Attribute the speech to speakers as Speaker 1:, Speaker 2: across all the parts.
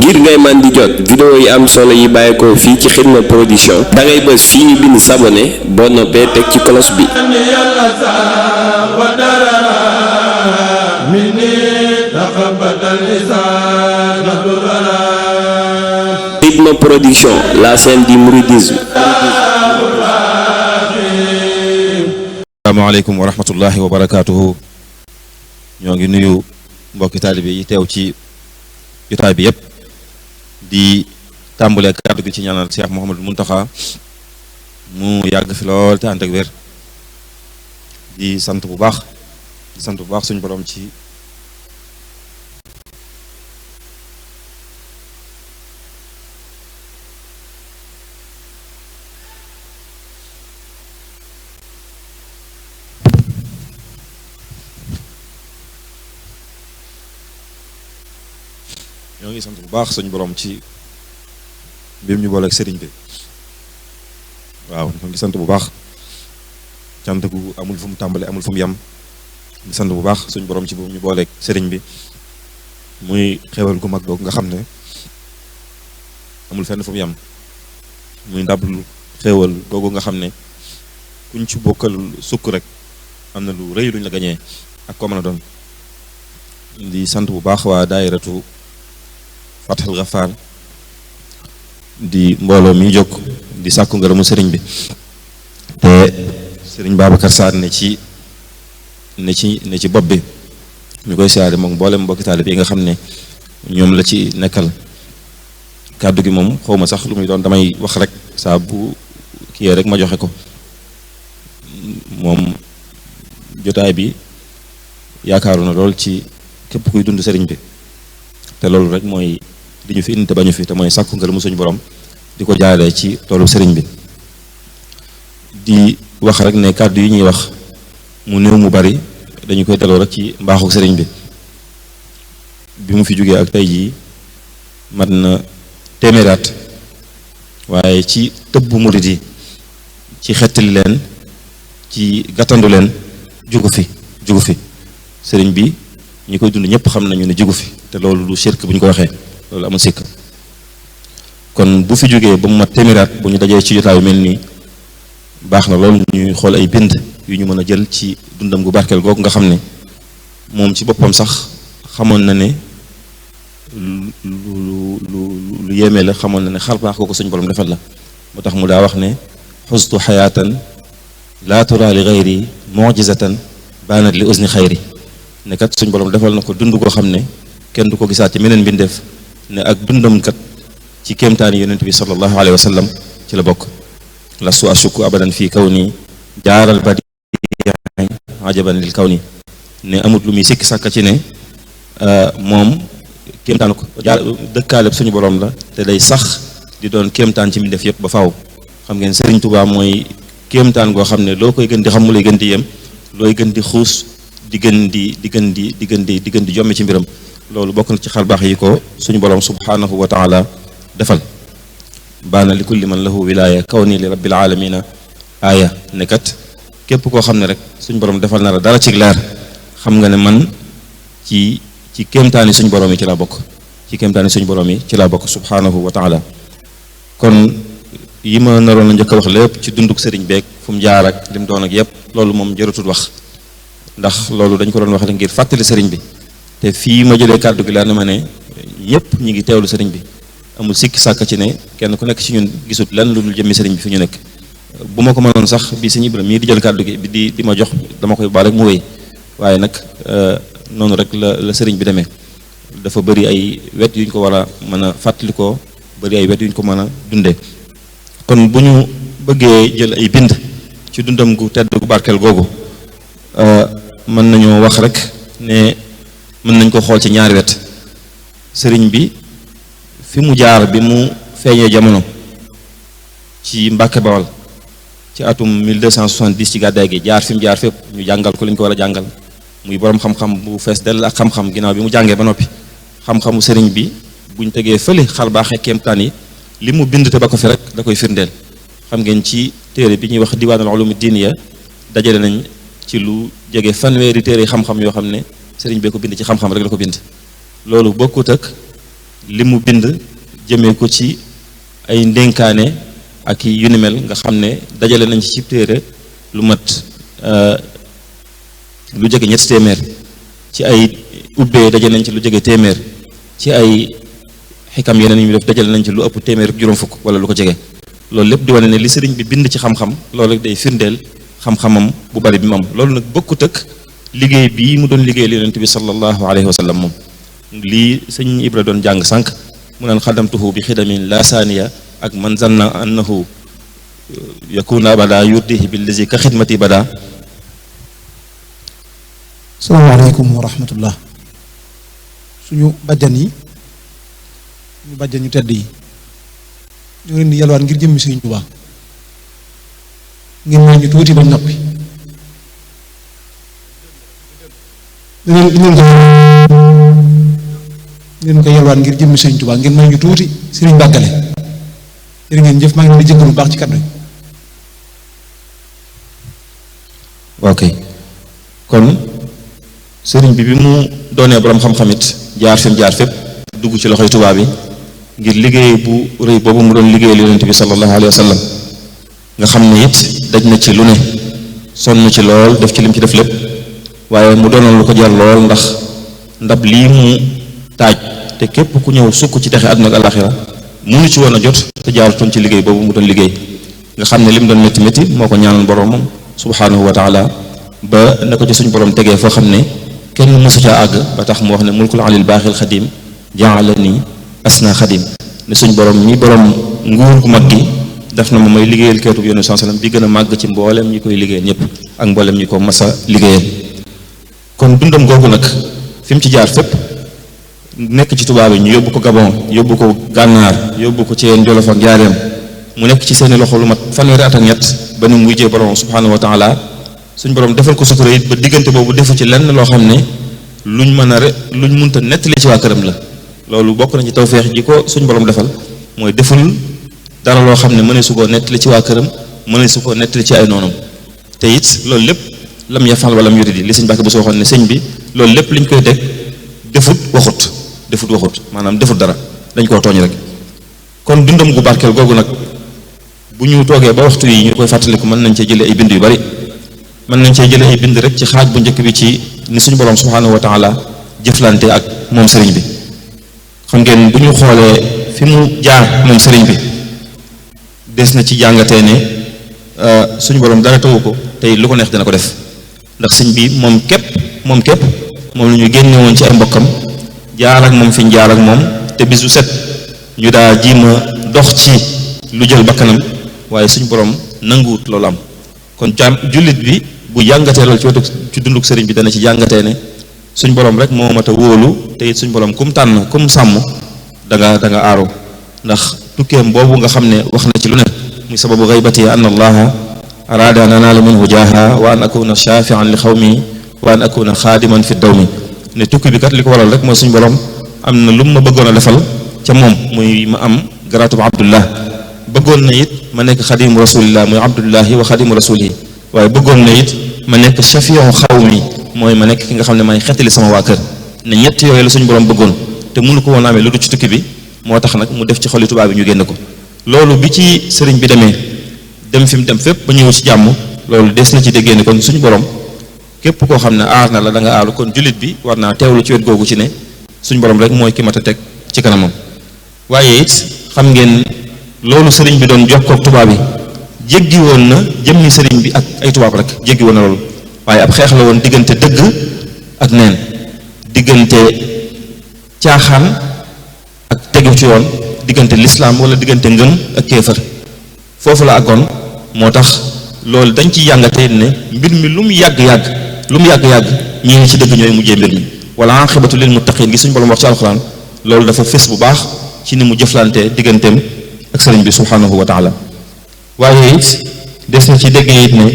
Speaker 1: ngir ngay man di jot vidéo yi am solo yi bàyyeekoo fii ci Xidma Production da ngay bës fii ñu bind s'abonner boo noppee teg ci cloche bi. Xidma Production, la chaîne du mouridisme.
Speaker 2: asalaamaaleykum wa rahmatullahi wa barakaatuhu. ñoo ngi nuyu mbokki taalibe yi teew ci jotaay bi yëpp di tàmbalee kàddu gi ci ñaanal Cheikh Mouhamadou Mountakha mu yàgg fi lool te ànd ak wér di sant bu baax suñu borom ci ñoo ngi sant bu baax suñu borom ci mbir ñu boole ak sëriñ bi waaw ñoo ngi sant bu baax cant gu amul fu mu tàmbale amul fu mu yem di sant bu baax suñu borom ci bu ñu boole ak sëriñ bi muy xewal gu mag googu nga xam ne amul fenn fu mu yem muy ndab lu xewal googu nga xam ne kuñ ci bokkal sukk rek am na lu rëy luñ la gañee ak ko mën a doon di sant bu baax waa daayiratu Fathul Ghaffar di mbooloo mi jóg di sàkku ngërëmu sëriñ bi te sëriñ Babacar Sarr ne ci bopp bi ñu koy siyaare moom mboolem mbokki taalibe yi nga xam ne ñoom la ci nekkal kàddu gi moom xawma sax lu muy doon damay wax rek saa bu kii rek ma joxe ko moom jotaay bi yaakaaru na lool ci képp kuy dund sëriñ bi te loolu rek mooy li ñu fi indi te bañu fi te mooy sàkku ngërëmu suñu borom di ko jaaree ci toolu sëriñ bi di wax rek ne kàddu yi ñuy wax mu néew mu bari dañu koy delloo rek ci mbaaxu sëriñ bi mu fi jógee ak tey jii mat na téeméeraat waaye ci tëbbu murit yi ci xettali leen ci gàttandu leen jugu fi sëriñ bi ñi koy dund ñëpp xam nañu ne jugu fi te loolu lu shirk bu ñu ko waxee loolu amul sikk kon bu fi jógee ba mu mat téeméeraat bu ñu dajee ci jotaay yu mel nii baax na loolu ñuy xool ay bind yu ñu mën a jël ci dundam gu barkeel googu nga xam ne moom ci boppam sax xamoon na ne lu yéeme la xamoon na ne xar baax kooku suñu borom defal la moo tax mu daa wax ne xustu xayaatan laa tura li xayri mujizatan baanat li usni xayri ne kat suñ borom defal na ko dund koo xam ne kenn du ko gisaat ci meneen mbindeef ne ak dundam kat ci kéemtaani yonent bi sallallahu alayhi wa sallam ci la bokk lastu ashuku abadan fii kaw nii jaaral badi ajaban lil kaw nii ne amut lu muy sikki sàkka ci ne moom kéemtaan ko dëkkaaleb suñu borom la te day sax di doon kéemtaan ci mbindeef yëpp ba faaw xam ngeen Sëriñ Tuubaa mooy kéemtaan goo xam ne loo koy gën di xam mu lay gën di yem looy gën di xuus di gën di jomme ci mbiram loolu bokk na ci xar baax yi ko suñu borom subhanahu wa taala defal baana li kulli man lahu wilaaya kaw nii li rabbil alamina aaya ne kat képp koo xam ne rek suñu borom defal na la dara ci leer xam nga ne man ci kéemtaani suñu borom yi ci laa bokk subhanahu wa taala kon yi ma naroon a njëkk a wax lépp ci dunduk sëriñ beeg fu mu jaar ak lim doon ak yépp loolu moom jëratul wax ndax loolu dañ ko doon wax rek ngir fàttali sëriñ bi te fii ma jëlee kàddu gi leer na ma ne ñëpp ñi ngi teewlu sëriñ bi amul sikki sàkk ci ne kenn ku nekk ci ñun gisut lan lu dul jëmmi sëriñ bi fi ñu nekk bu ma ko mënoon sax bi sëñ Ibrahima mii di jël kàddu gi di ma jox dama koy baal rek mu wéy waaye nag noonu rek la sëriñ bi demee dafa bëri ay wet yu ñu ko war a mën a fàttalikoo bëri ay wet yu ñu ko mën a dundee kon bu ñu bëggee jël ay bind ci dundam gu tedd gu barkeel googu mën nañoo wax rek ne mën nañ ko xool ci ñaari wet sëriñ bi fi mu jaar bi mu feeñee jamono ci Mbàkke Bawal ci atum 1270 ci gàddaay gi jaar fi mu jaar fépp ñu jàngal ko li ñu ko war a jàngal muy borom xam-xam bu fees dell ak xam-xam ginnaaw bi mu jàngee ba noppi xam-xamu sëriñ bi buñ tegee fële xar baaxee kéemtaan yi li mu bind te ba ko fi rek da koy firndeel xam ngeen ci téere bi ñuy wax diwaanul ulum diiniya dajale nañ ci lu jege fanweeri téere xam-xam yoo xam ne sëriñ bee ko bind ci xam-xam rek la ko bind loolu bokkut ak li mu bind jëmee ko ci ay ndénkaane ak yu ni mel nga xam ne dajale nañ ci téere lu mat lu jege ñetti téeméer ci ay ubbee dajale nañ ci lu jege téeméer ci ay xikam yeneen ñu def dajale nañ ci lu ëpp téeméer ak juróom fukk wala lu ko jege loolu lépp di wane ne li sëriñ bi bind ci xam-xam loolu rek day firndeel xam-xamam bu bari bi mu am loolu nag bokkut ak liggéey bii mu doon liggéey yonent bi sallallahu alayhi wa sallam moom lii sëñ Ibra doon jàng sànq mu naan xadamtuhu bi xidamin la saaniya ak man zanna annahu yakuna abada yurdihi billazi ka xidmati bada.
Speaker 3: salaamaaleykum wa rahmatullah. suñu bàjjan yi suñu bàjjan yu tedd yi ñu leen di yalwaan ngir jëmmi Sëriñ Tuubaa ngeen may ñu tuuti ba noppi ngeen ko yalwaan ngir jëmmi Sëriñ Tuubaa ngeen may ñu tuuti Sëriñ Bàggale jërë ngeen jëf maa ngi leen di jéggalu bu baax ci kàddu yi.
Speaker 2: ok kon sëriñ bi mu doonee borom xam-xamit jaar fi mu jaar fépp dugg ci loxoy tubaab bi ngir liggéey bu rëy boobu mu doon liggéeyal yonent bi sallallahu alayhi wa sallam nga xam ne it daj na ci lu ne sonn ci lool def ci lim ci def lépp waaye mu doonoon lu ko jar lool ndax ndab lii mu taaj te képp ku ñëw sukk ci texe àdduna ak àllaxira mënu ci woon a jot te jaarutoon ci liggéey boobu mu doon liggéey nga xam ne lim doon métti métti moo ko ñaanal boromam subhanahu wa taala ba na ko ci suñ borom tegee foo xam ne kenn mësu caa àgg ba tax mu wax ne mulkul alil baaxil xadim jaala ni asna xadim ne suñ borom ñi borom nguur gu mag gi def na ma may liggéeyal keetu yonent sallam bi gën a màgg ci mboolem ñi koy liggéeyal ñëpp ak mboolem ñi ko mas a liggéeyal kon dundam googu nag fi mu ci jaar fépp nekk ci tubaab yi ñu yóbbu ko Gabon yóbbu ko gànnaar yóbbu ko ci yeen Jolof ak Njaareem mu nekk ci seeni loxo lu mat fanweeri at ak ñett ba ni mu wujjee borom subhanahu wa taala suñ borom defal ko sutura it ba diggante boobu defu ci lenn loo xam ne luñ mën a luñ munta nettali ci waa këram la loolu bokk na ci tawfeex ji ko suñ borom defal mooy deful dara loo xam ne mënee su koo nettali ci waa këram mënee su koo nettali ci ay noonam te it loolu lépp lam yafal wala mu yuridi li sëñ Mbàkke bu soo waxoon ne sëñ bi loolu lépp liñ koy teg defut waxut maanaam defut dara dañ koo tooñ rek kon dundam gu barkeel googu nag bu ñu toogee ba waxtu yi ñu koy fàttaliku mën nañ cee jëlee ay bind yu bari mën nañ cee jëlee ay bind rek ci xaaj bu njëkk bi ci ni suñu borom subhanahu wa taala jëflante ak moom sëriñ bi xam ngeen bu ñu xoolee fi mu jaar moom sëriñ bi des na ci jàngatee ne suñu borom dara tawu ko tey lu ko neex dina ko def ndax sëñ bi moom képp moom la ñu génne woon ci ay mbokkam jaar ak moom fi ñu jaar ak moom te bis bu set ñu daa jiima dox ci lu jël bakkanam waaye suñu borom nanguwut loolu am kon jullit bi bu jàngatee loolu ci wetu ci dunduk sëriñ bi dana ci jàngatee ne suñ borom rek moo mat a wóolu te it suñ borom kum tànn kum sàmm da nga aaru ndax tukkeem boobu nga xam ne wax na ci lu ne muy sababu gaybati an allaha araada an anaala minhu jaaha wa an akuna shafian li xawmi wa an akuna xaadiman fi dawmi ne tukki bi kat li ko waral rek mooy suñ borom am na lu ma bëggoon a defal ca moom muy ma am garaatub abdullah bëggoon na it ma nekk xadimu rasulillah muy abdullahi wa xadimu rasulihi waaye bëggoon na it ma nekk shafiu xawmi mooy ma nekk ki nga xam ne may xettali sama waa kër ne ñett yooyu la suñu borom bëggoon te mënu ko woon amee lu du ci tukki bi moo tax nag mu def ci xoli tubaab bi ñu génn ko loolu bi ci sëriñ bi demee dem fi mu dem fépp ba ñëw ci jàmm loolu des na ci déggee ne kon suñu borom képp koo xam ne aar na la da nga aaru kon jullit bi war naa teewlu ci wet googu ci ne suñu borom rek mooy ki mat a teg ci kanamam waaye it xam ngeen loolu sëriñ bi doon jokkoog tubaab yi jéggi woon na jëmmi sëriñ bi ak ay tubaab rek jéggi woon na loolu waaye ab xeex la woon diggante dëgg ak neen diggante caaxaan ak tegu ci yoon diggante lislaam wala diggante ngëm ak kéefër foofu la àggoon moo tax loolu dañ ci jàngatee ne mbir mi lu mu yàgg-yàgg ñii ngi ci dëgg ñooy mujjee mbir mi wala aqibatu lil muttaqin gi suñu borom wax ci alxuraan loolu dafa fés bu baax ci ni mu jëflante digganteem ak sëriñ bi subhanahu wa taala waaye it des na ci déggee it ne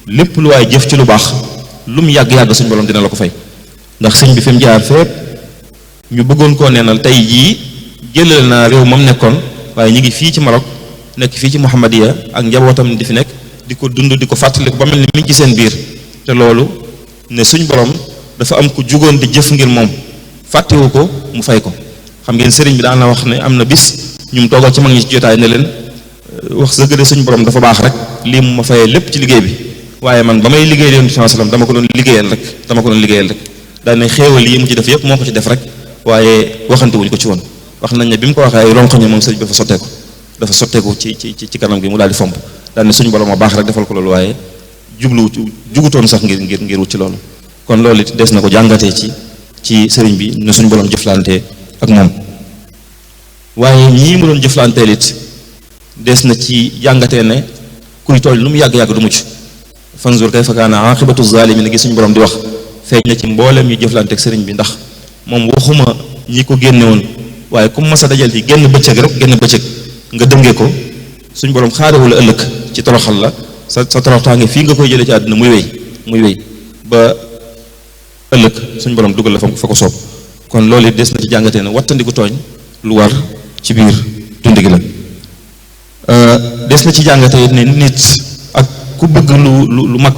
Speaker 2: lépp lu waay jëf ci lu baax lu mu yàgg-yàgg suñu borom dina la ko fay ndax sëñ bi fi mu jaar fépp ñu bëggoon koo neenal tey jii jëlal naa réew moom nekkoon waaye ñu ngi fii ci Maroc nekk fii ci Muhammadiya ak njabootam di fi nekk di ko dund di ko fàttaliku ba mel ni mi ngi ci seen biir te loolu ne suñ borom dafa am ku jugoon di jëf ngir moom fàttewu ko mu fay ko. xam ngeen sëriñ bi daan na wax ne am na bis ñu mu toogal ci mag ñi ci jotaay ne leen wax dëgg de suñu borom dafa baax rek lii mu ma fayee lépp ci liggéey bi waaye man ba may liggéey Yonent bi sallallahu alayhi wasallam dama ko doon liggéeyal rek daal ne xéewal yi mu ci def yëpp moo ko ci def rek waaye waxante wuñu ko ci woon. wax nañ ne bi mu ko waxee ay ronkoñe moom sëriñ bi dafa sotteeku ci kanam gi mu daal di fomp daal ne suñu borom a baax rek defal ko loolu waaye jugutoon sax ngir wut ci loolu. kon loolu it des na ko jàngatee ci sëriñ bi ne suñu borom jëflante ak moom waaye ñii mu doon jëflanteel it des na ci jàngatee ne kuy tooñ lu mu yàgg-yàgg du mucc. fanzur kayfa kaana aqibatu zalimin gi suñu borom di wax feeñ na ci mbooleem ñu jëflante ak sëriñ bi ndax moom waxuma ñi ko génne woon waaye comme masa dajal ci génn bëccëg nga dëngee ko suñu borom xaarewula ëllëg ci toroxal la sa toroxtaange fii nga koy jëlee ci àdduna muy wéy ba ëllëg suñu borom dugal la fa ko soob. kon loolu it des na ci jàngatee ne wattandiku tooñ lu war ci biir dund gi la. des na ci jàngatee ne nit ak ku bëgg lu mag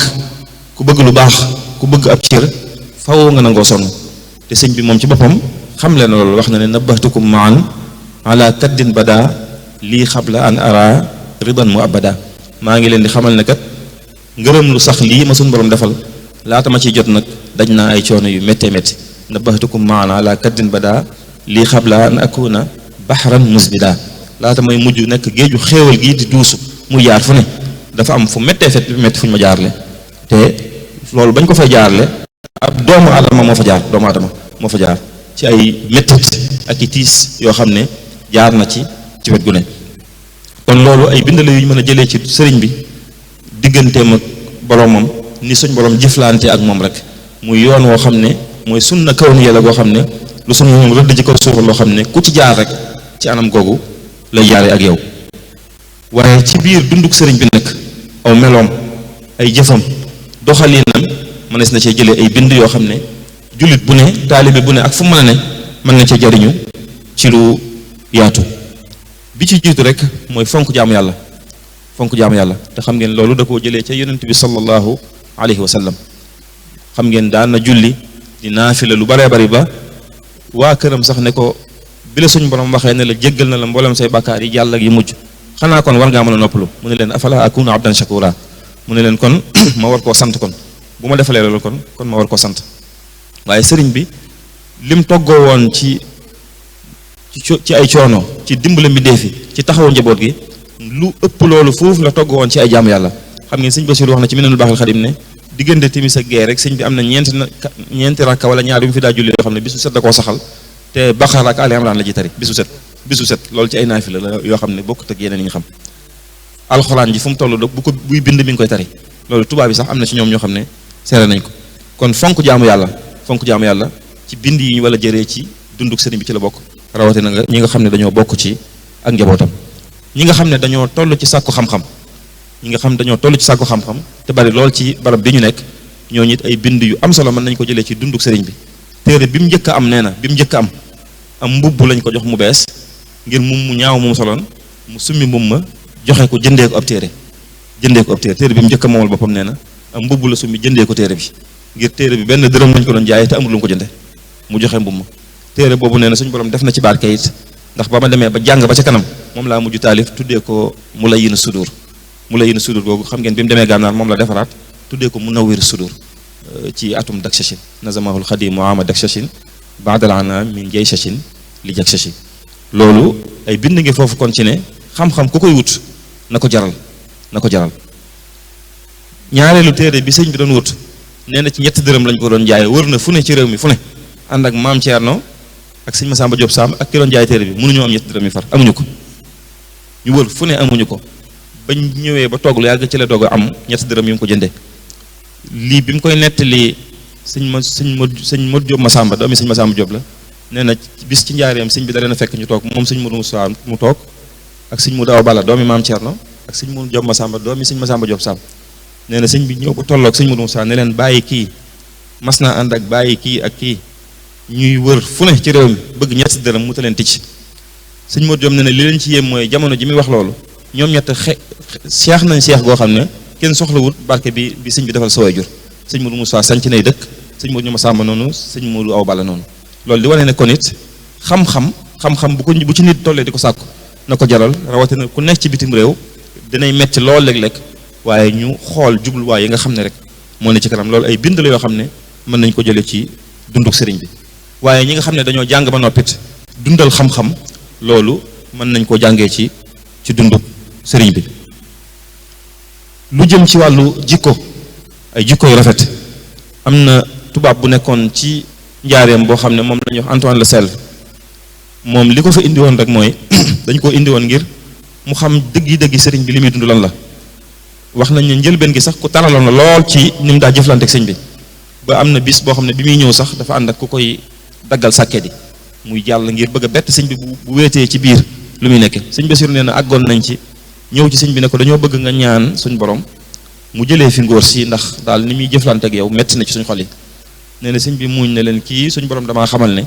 Speaker 2: ku bëgg lu baax ku bëgg ab cër fawoo nga nangoo sonn te sëñ bi moom ci boppam xam leen loolu wax na ne nabbahtukum maan ala kaddin bada lii xabla an ara ridan mu abada maa ngi leen di xamal ne kat ngërëm lu sax lii ma suñ borom defal laata ma ciy jot nag daj naa ay coono yu méttee métti nabbahtukum maan ala kaddin bada lii xabla an akuna bahran musbida laata may mujj nekk géeju xéewal gii di duusu muy jaar fu ne dafa am fu méttee fet métti fu ñu ma jaarle te loolu bañ ko fay jaarle ab doomu aadama moo fa jaar ci ay méttit ak i tiis yoo xam ne jaar na ci wet gu ne. kon loolu ay bind la yu ñu mën a jëlee ci sëriñ bi digganteem ak boromam ni suñ borom jëflante ak moom rek muy yoon woo xam ne mooy sunna kawni yàlla goo xam ne lu suñu moom rëdd ci kaw suuf loo xam ne ku ci jaar rek ci anam googu lay jaaree ak yow. waaye ci biir dunduk sëriñ bi nag aw meloom ay jëfam doxalinam mënees na cee jëlee ay bind yoo xam ne jullit bu ne taalibe bu ne ak fu mu mën a ne mën na cee jariñu ci lu yaatu. bi ci jiitu rek mooy fonk jaamu yàlla te xam ngeen loolu da koo jëlee ca yonent bi sallallahu alayhi wa sallam. xam ngeen daan na julli di naafila lu baree bari ba waa këram sax ne ko bi la suñ borom waxee ne la jéggal na la mboolem say bàkkaar yi jàll ak yi mujj xanaa kon war ngaa mën a noppalu mu ne leen afala akunu abdan shakura mu ne leen kon ma war koo sant kon bu ma defalee loolu kon ma war koo sant. waaye sëriñ bi lim toggoo woon ci ay coono ci dimbale mbindeef yi ci taxawu njaboot gi lu ëpp loolu foofu la toggoo woon ci ay jaamu yàlla. xam ngeen sëñ Basiru wax na ci Minanul Baaxil Xadim ne diggante timis ak gee rek sëñ bi am na ñeenti rakka wala ñaar yu mu fi daa julli yoo xam ne bisu set da koo saxal te Baqara ak Ali Imran la ji tari bisu set loolu ci ay naafila la yoo xam ne bokkut ak yeneen yi ñu xam. alxuraan ji fu mu toll buy bind mi ngi koy tari loolu tubaab bi sax am na ci ñoom ñoo xam ne seere nañ ko. kon fonk jaamu yàlla ci bind yi ñu wala jëree ci dunduk sëriñ bi ci la bokk rawatina nga ñi nga xam ne dañoo bokk ci ak njabootam. ñi nga xam ne dañoo toll ci sàkku xam-xam te bari lool ci barab bi ñu nekk ñooñu it ay bind yu am solo mën nañ ko jëlee ci dunduk sëriñ bi. téere bi mu njëkk a am nee na bi mu njëkk a am mbubb lañ ko jox mu bees ngir mu ñaaw mu soloon mu summi mbubb ma joxe ko jëndee ko ab téere téere bi mu njëkk a moomal boppam nee na am mbubb la summi jëndee ko téere bi ngir téere bi benn dërëm lañ ko doon jaayee te amul lu mu ko jënde mu joxe mbubb ma téere boobu nee na suñu borom def na ci barke it ndax ba ma demee ba jàng ba ca kanam moom laa mujj taalif tuddee ko Mulayyinu Sudur boobu xam ngeen bi mu demee gànnaar moom la defaraat tuddee ko Munawwir Sudur ci atum Dakshashin nazamahul xadimu ama Dakshashin baadal ana min Jaysashin li Jakshashin loolu ay bind ngi foofu kon ci ne xam-xam ku koy wut na ko jaral ñaareelu téere bi sëñ bi doon wut nee na ci ñetti dërëm lañ ko doon jaay wër na fu ne ci réew mi fu ne ànd ak maam Thierno ak sëñ Massamba Diop Samb ak ki doon jaay téere bi mënuñoo am ñetti dërëm yi far amuñu ko ñu wër fu ne amuñu ko bañ ñëwee ba toog lu yàgg ci la doog a am ñetti dërëm yi mu ko jëndee lii bi mu koy nettali sëñ Modou Diop Massamba doomi sëñ Massamba Diop la nee na bis ci njaareem sëñ bi da leen a fekk ñu toog moom sëñ Modou Moussa mu toog ak sëñ Modou Awa Balla doomi maam Thierno ak sëñ Modou Diop Massamba doomi sëñ Massamba Diop Samb nee na sëñ bi ñëw ba tolloog sëñ Modou Moussa ne leen bàyyi kii mas naa ànd ak bàyyi kii ak kii ñuy wër fu ne ci réew mi bëgg ñetti dërëm mu ta leen ticc sëñ Modou Diop ne ne li leen ci yéem mooy jamono ji muy wax loolu ñoom ñett seex nañ seex goo xam ne kenn soxlawut barke bi sëñ bi defal sa waajur sëñ Modou Moussa sanc nay dëkk sëñ Modou ñu ma sàmba noonu sëñ Modou aw bala noonu loolu di wane ne kon it xam-xam bu ci nit tollee di ko sàkku na ko jaral rawatina ku nekk ci bitim réew dinay metti lool léeg-léeg waaye ñu xool jubluwaay yi nga xam ne rek moo ne ci kanam loolu ay bind la yoo xam ne mën nañ ko jëlee ci dunduk sëriñ bi waaye ñi nga xam ne dañoo jàng ba noppit dundal xam-xam loolu mën nañ koo jàngee ci dunduk sëriñ bi lu jëm ci wàllu jikko ay jikko yu rafet am na tubaab bu nekkoon ci njaareem boo xam ne moom la ñuy wax Antoine Le Selve moom li ko fa indi woon rek mooy dañ koo indi woon ngir mu xam dëggi sëriñ bi li muy dund lan la wax nañ ne njëlbeen gi sax ku taraloon la lool ci ni mu daa jëflante ak sëñ bi ba am na bis boo xam ne bi muy ñëw sax dafa ànd ak ku koy daggal sàkket yi muy jàll ngir bëgg a bett sëñ bi bu wéetee ci biir lu muy nekke sëñ Basiru nee na àggoon nañ ci ñëw ci sëñ bi ne ko dañoo bëgg nga ñaan suñ borom mu jëlee fi ngóor si ndax daal ni muy jëflante ak yow metti na ci suñ xol yi nee na sëñ bi muuñ ne leen kii suñ borom damaa xamal ne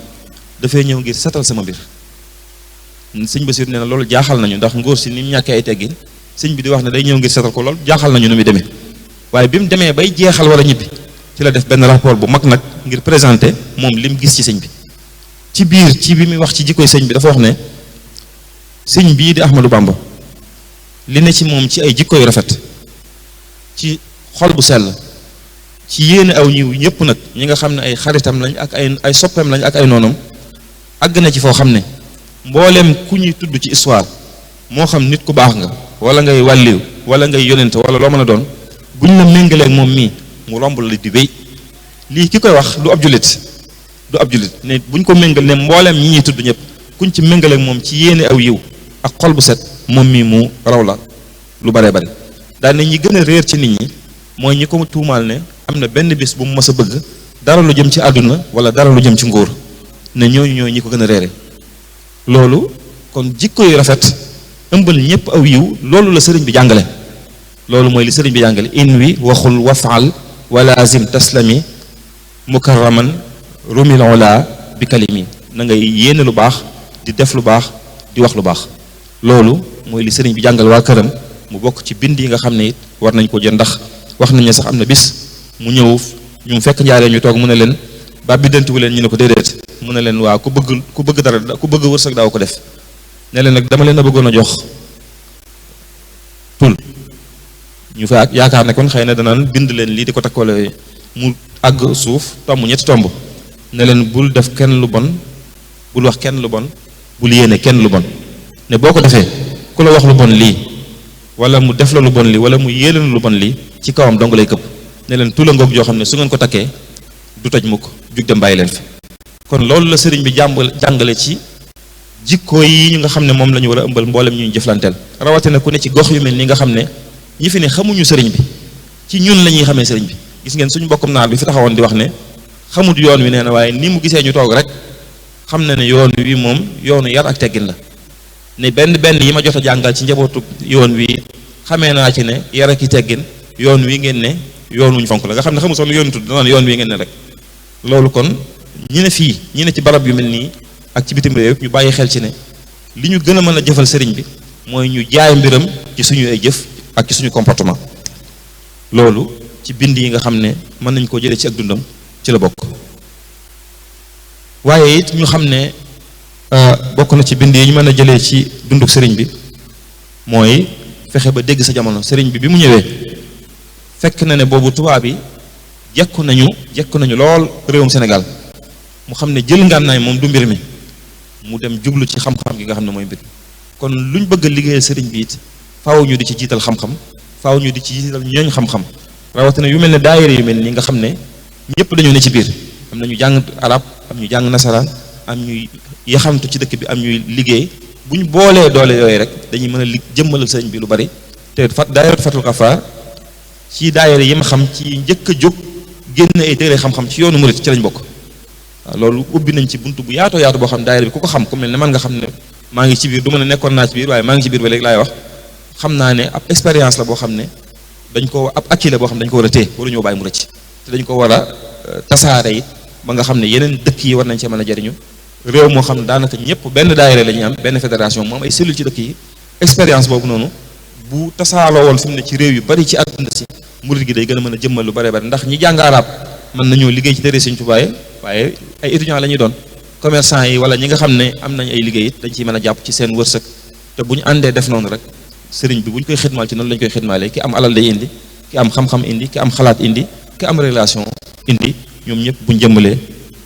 Speaker 2: dafay ñëw ngir setal sama mbir sëñ Basiru nee na loolu jaaxal nañu ndax ngóor si ni mu ñàkkee ay teggin sëñ bi di wax ne day ñëw ngir setal ko lool jaaxal nañu nu muy demee waaye bi mu demee bay jeexal war a ñibbi ci la def benn rapport bu mag nag ngir présenter moom li mu gis ci sëñ bi ci biir ci bi muy wax ci jikkoy sëñ bi dafa wax ne sëñ bii di Ahmadou Bamba li ne ci moom ci ay jikko yu rafet ci xol bu sell ci yéene aw ñiw ñëpp nag ñi nga xam ne ay xaritam lañ ak ay soppeem lañ ak ay noonam àgg na ci foo xam ne mbooleem ku ñuy tudd ci histoire moo xam nit ku baax nga wala ngay wàlliw wala ngay yonente wala loo mën a doon buñ la méngaleeg moom mii mu romb la di wéy lii ki koy wax du ab jullit ne buñ ko méngal ne mbooleem ñi ñuy tudd ñëpp kuñ ci méngaleeg moom ci yéene aw yiw ak xol bu set moom mii mu raw la lu baree bari daal ne ñi gën a réer ci nit ñi mooy ñi ko tuumaal ne am na benn bis bu mu mës a bëgg dara lu jëm ci àdduna wala dara lu jëm ci nguur ne ñooñu ñooy ñi ko gën a réere loolu kon jikko yu rafet ëmbal ñëpp aw yiw loolu la sëriñ bi jàngale loolu mooy li sëriñ bi jàngale in wi waxul wafaal walazim taslami mukarraman rumil ola bi kalimi na ngay yéene lu baax di def lu baax di wax lu baax loolu mooy li sëriñ bi jàngal waa këram mu bokk ci bind yi nga xam ne it war nañ ko jël ndax wax nañ ne sax am na bis mu ñëw ñu fekk njaaree ñu toog mu ne leen ba biddantiwu leen ñu ne ko déedéet mu ne leen waa ku bëgg dara ku bëgg wërsëg daaw ko def ne leen nag dama leen a bëggoon a jox tul ñu fa yaakaar ne kon xëy na danaan bind leen lii di ko takkale mu àgg suuf tomb ñetti tomb ne leen bul def kenn lu bon bul wax kenn lu bon bul yéene kenn lu bon ne boo ko defee ku la wax lu bon lii wala mu def la lu bon lii wala mu yéene lu bon lii ci kawam dong lay këpp ne leen tula ngoog joo xam ne su ngeen ko takkee du toj mukk jug dem bàyyi leen fi kon loolu la sëriñ bi jàngale ci jikko yi ñu nga xam ne moom la ñu war a ëmbal mboolem ñu jëflanteel rawatina ku ne ci gox yu mel ni nga xam ne ñi fi ne xamuñu sëriñ bi ci ñun la ñuy xamee sëriñ bi gis ngeen suñu mbokkum naar bi fi taxawoon di wax ne xamut yoon wi nee na waaye ni mu gisee ñu toog rek xam na ne yoon wi moom yoonu yar ak teggin la ne benn yi ma jot a jàngal ci njabootu yoon wi xamee naa ci ne yar ak i teggin yoon wi ngeen ne yoon wuñ fonk la nga xam ne xamul sax lu yoon tudd danaan yoon wi ngeen ne rek loolu kon ñi ne fii ñi ne ci barab yu mel nii ak ci bitim réew ñu bàyyi xel ci ne li ñu gën a mën a jëfal sëriñ bi mooy ñu jaay mbiram ci suñu ay jëf ak ci suñu comportement loolu ci bind yi nga xam ne mën nañ koo jëlee ci ak dundam ci la bokk waaye it ñu xam ne bokk na ci bind yi ñu mën a jëlee ci dunduk sëriñ bi mooy fexe ba dégg sa jamono sëriñ bi mu ñëwee fekk na ne boobu tubaab yi jekku nañu lool réewum Sénégal mu xam ne jël ngànnaay moom du mbir mi mu dem jublu ci xam-xam gi nga xam ne mooy mbir kon luñ bëgg a liggéeyal sëriñ bi it faaw ñu di ci jiital xam-xam faaw ñu di ci jiital ñooñ xam-xam rawatina yu mel ne daayira yu mel nii nga xam ne ñëpp dañoo ne ci biir am na ñu jàng arab am ñu jàng nasaraan am ñuy yaxamtu ci dëkk bi am ñuy liggéey bu ñu boolee doole yooyu rek dañuy mën a jëmmalal sëriñ bi lu bari te daayira Fatul Kafaar ci daayira yi ma xam ci njëkk a jóg génn ay téere xam-xam ci yoonu murit ci lañ bokk waaw loolu ubbi nañ ci buntu bu yaatoo yaatu boo xam ne daayira bi ku ko xam ku mel ne man nga xam ne maa ngi ci biir du ma ne nekkoon naa ci biir waaye maa ngi ci biir ba léegi laay wax xam naa ne ab expérience la boo xam ne dañ ko ab acquis la boo xam ne dañ ko war a téye waruñoo bàyyi mu rëcc te dañ ko war a tasaare it ba nga xam ne yeneen dëkk yi war nañ cee mën a jariñu réew moo xam ne daanaka ñëpp benn daayira la ñuy am benn fédération moom ay cellule ci dëkk yi expérience boobu noonu bu tasaaloo woon fi mu ne ci réew yu bari ci àdduna si murit gi day gën a mën a jëmmal lu bare bari ndax ñi jàng arab mën nañoo liggéey ci téere Sëriñ Tuubaa yi waaye ay étudiants la ñuy doon commerçant yi wala ñi nga xam ne am nañ ay liggéey it dañ ciy mën a jàpp ci seen wërsëg te bu ñu àndee def noonu rek sëriñ bi bu ñu koy xidmaal ci noonu la ñu koy xidmaalee ki am alal day indi ki am xam-xam indi ki am xalaat indi ki am relation indi ñoom ñëpp bu ñu jëmbalee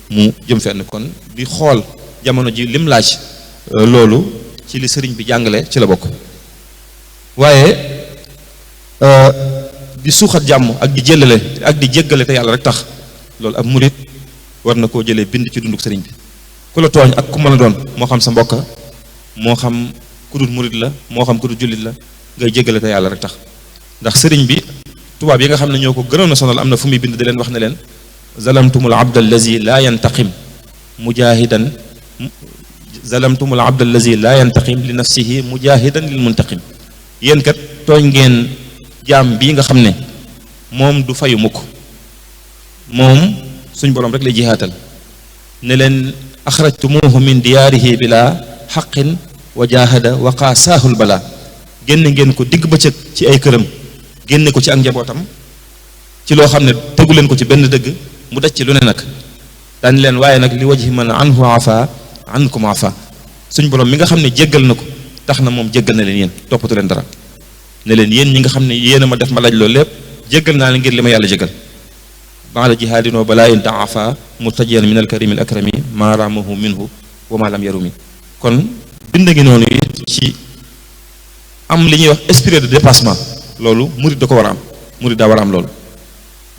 Speaker 2: mu jëm fenn kon di xool jamono ji lim laaj loolu ci li sëriñ bi jàngale ci la bokk waaye di suuxat jàmm ak di jëlale ak di jéggale te yàlla rek tax loolu ab murit war na koo jëlee bind ci dunduk sëriñ bi ku la tooñ ak ku mën a doon moo xam sa mbokk moo xam ku dul murit la moo xam ku dul jullit la ngay jéggale te yàlla rek tax ndax sëriñ bi tubaab yi nga xam ne ñoo ko gënoon a sonal am na fu muy bind di leen wax ne leen zalamtumul abda allazi laa yantaqim mujahidan zalamtumul abda allazi laa yantaqim li nafsihi mujahidan lil muntaqim yéen kat tooñ ngeen jaam bii nga xam ne moom du fayu mukk moom suñ borom rek lay jihaatal ne leen axrajtumuhu min diyaarihi bila xaqin wa jahada wa qaasaahul bala génne ngeen ko digg bëccëg ci ay këram génne ko ci ak njabootam ci loo xam ne tegu leen ko ci benn dëgg mu daj ci lu ne nag daan leen waaye nag li wajhi man anhu afa ankum afa suñ borom mi nga xam ne jéggal na ko tax na moom jéggal na leen yéen toppatu leen dara ne leen yéen ñi nga xam ne yéen a ma def ma laaj loolu lépp jéggal naa leen ngir li ma yàlla jéggal baada jihaadin wa balaa in daafa murtajiyan min alkarimi al akrami maa ramahu minhu wa ma lam yarumi kon bind ngi noonu it ci am li ñuy wax esprit de dépassement loolu murid da ko war a am murid daa war a am loolu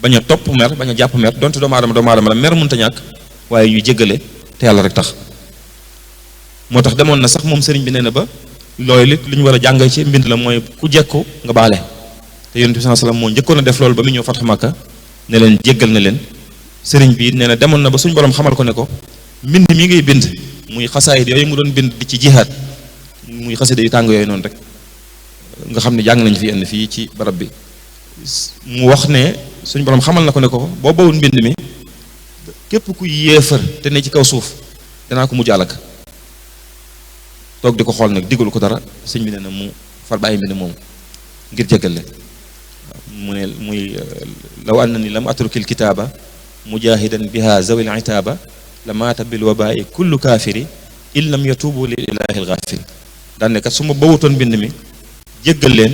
Speaker 2: bañ a topp mer bañ a jàpp mer donte doomu aadama la mer mënta ñàkk waaye ñuy jéggale te yàlla rek tax moo tax demoon na sax moom sëriñ bi nee na ba loolu it li ñu war a jàng ci mbind la mooy ku jekku nga baale te yonent bi sallallahu alayhi wasallam moo njëkkoon a def loolu ba mu ñëw Fathu Makka ne leen jéggal na leen sëriñ bi nee na demoon na ba suñ borom xamal ko ne ko mbind mi ngay bind muy xasaayid yooyu mu doon bind di ci jihaad muy xasida yu tàng yooyu noonu rek nga xam ne jàng nañ fi yenn fii ci barab bi mu wax ne suñ borom xamal na ko ne ko boo bawul mbind mi képp ku yéefar te ne ci kaw suuf danaa ko mujj alak toog di ko xool nag diggalu ko dara sëñ bi nee na mu far bàyyi mbind moomu ngir jéggal leen mu ne muy law anna ni lam atrukil kitaaba mujahidan biha zawil itaaba la maata bil wabaai kullu kaafiri in lam yatuubu lil ilaahi algaafiri daan ne kat su ma bawutoon mbind mi jéggal leen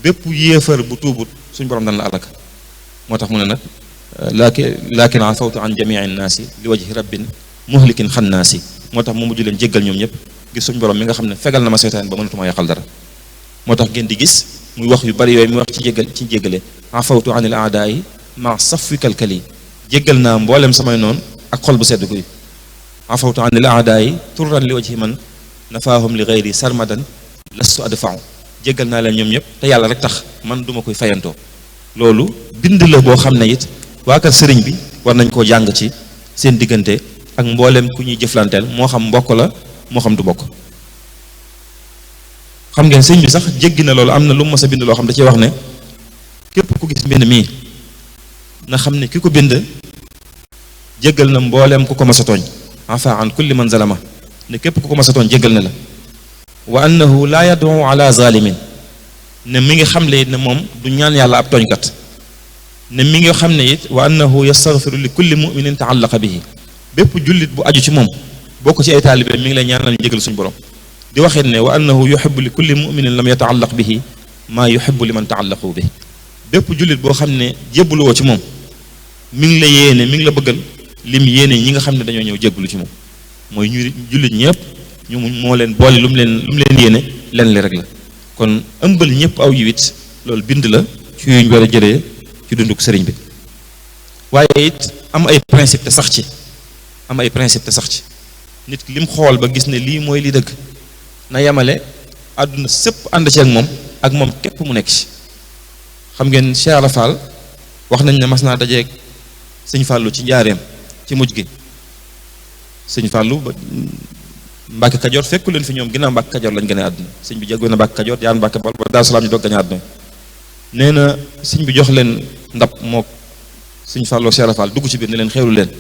Speaker 2: bépp yéefar bu tuubut suñ borom dana la alaka moo tax mu ne nag laakin afawtu an jamii nnaasi li wajhi rabbin muhlikin xannaasi moo tax mu mujj leen jéggal ñoom ñëpp gis suñ borom mi nga xam ne fegal na ma seytaan ba mënatuma yàqal dara moo tax ngeen di gis muy wax yu bari yooyu muy wax ci jéggale afawtu an il aadaayi ma safwi kalkali jéggal naa mboolem samay noonu ak xol bu sedd guy afawtu an il aadaayi turran li wajhi man nafaahum li gayri sarmadan lastu adfa'u jéggal naa leen ñoom ñëpp te yàlla rek tax man duma koy fayantoo loolu bind la boo xam ne it waa kër sëriñ bi war nañ koo jàng ci seen diggante ak mboolem ku ñuy jëflanteel moo xam mbokk la moo xam du bokk xam ngeen sëñ bi sax jéggi na loolu am na lu mu mës a bind loo xam da ci wax ne képp ku gis mbind mii na xam ne ki ko bind jéggal na mbooleem ku ko mës a tooñ afa an kulli man zalama ne képp ku ko mës a tooñ jéggal na la wa annahu laa yad'u ala zalimin ne mi ngi xam le it ne moom du ñaan yàlla ab tooñkat ne mi ngi xam ne it wa annahu yastaghfiru li kulli muminin taallaqa bihi bépp jullit bu aju ci moom bokk ci ay taalibe mi ngi lay ñaanal ñu jégal suñu borom di waxee ne wa annahu yuhibbu li kulli muminin lam yataallaq bihi maa yuhibbu li man taallaqu bihi bépp jullit boo xam ne jébbalu woo ci moom mi ngi la yéene mi ngi la bëggal lim yéene ñi nga xam ne dañoo ñëw jébbalu ci moom mooy ñu jullit ñëpp ñu moo leen boole lu mu leen yéene leen li rek la kon ëmbal ñëpp aw yiwit loolu bind la ci yuñ war a jëlee ci dunduk sëriñ bi waaye it am ay principe te sax ci nit ki lim xool ba gis ne lii mooy li dëgg na yemale àdduna sëpp ànd ci ak moom képp mu nekk ci xam ngeen Cheikh Ibra Fall wax nañ ne mas naa dajeeg sëñ Fallou ci njaareem ci mujj gi sëñ Fallou ba Mbàkke Kajoor fekku leen fi ñoom ginnaaw Mbàkke Kajoor lañ gën a àdduna sëñ bi jégoon na Mbàkke Kajoor yaan Mbàkke Bawol ba Daaru Salaam ñu doog gañ a àdduna nee na sëñ bi jox leen ndab mook sëñ Fallou Cheikh Ibra Fall dugg ci biir ne leen xewlu leen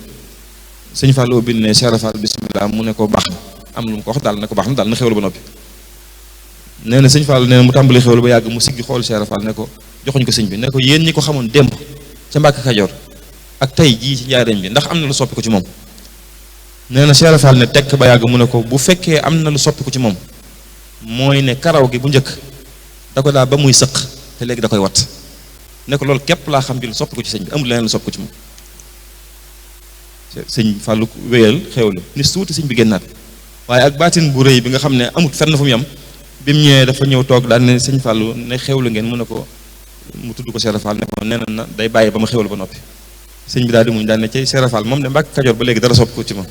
Speaker 2: sëñ Fallou bind ne Cheikh Ibra Fall bismillah mu ne ko baax na am lu mu ko wax daal ne ko baax na daal na xewlu ba noppi nee na sëñ Fallou nee na mu tàmbali xewlu ba yàgg mu siggi xool Cheikh Ibra Fall ne ko joxuñ ko sëñ bi ne ko yéen ñi ko xamoon démb ca Mbàkke Kajoor ak tey jii ci njaareem bi ndax am na lu soppi ko ci moom nee na Cheikh Fall ne tekk ba yàgg mu ne ko bu fekkee am na lu soppi ko ci moom mooy ne karaw gi bu njëkk da ko daa ba muy sëq te léegi da koy wat ne ko loolu képp laa xam bi lu soppi ko ci sëñ bi amul leneen lu soppi ko ci moom sëñ Fallou wéyal xewlu ni suuti sëñ bi génnaat waaye ak baatin bu rëy bi nga xam ne amut fenn fu mu yam bi mu ñëwee dafa ñëw toog daal ne sëñ Fallou ne xewlu ngeen mu ne ko mu tudd ko Cheikh Fall ne ko nee na day bàyyi ba ma xewlu ba noppi sëñ bi daal di muñ daal ne ci Cheikh Fall moom de Mbàkke Kajoor ba léegi dara soppi ko ci moom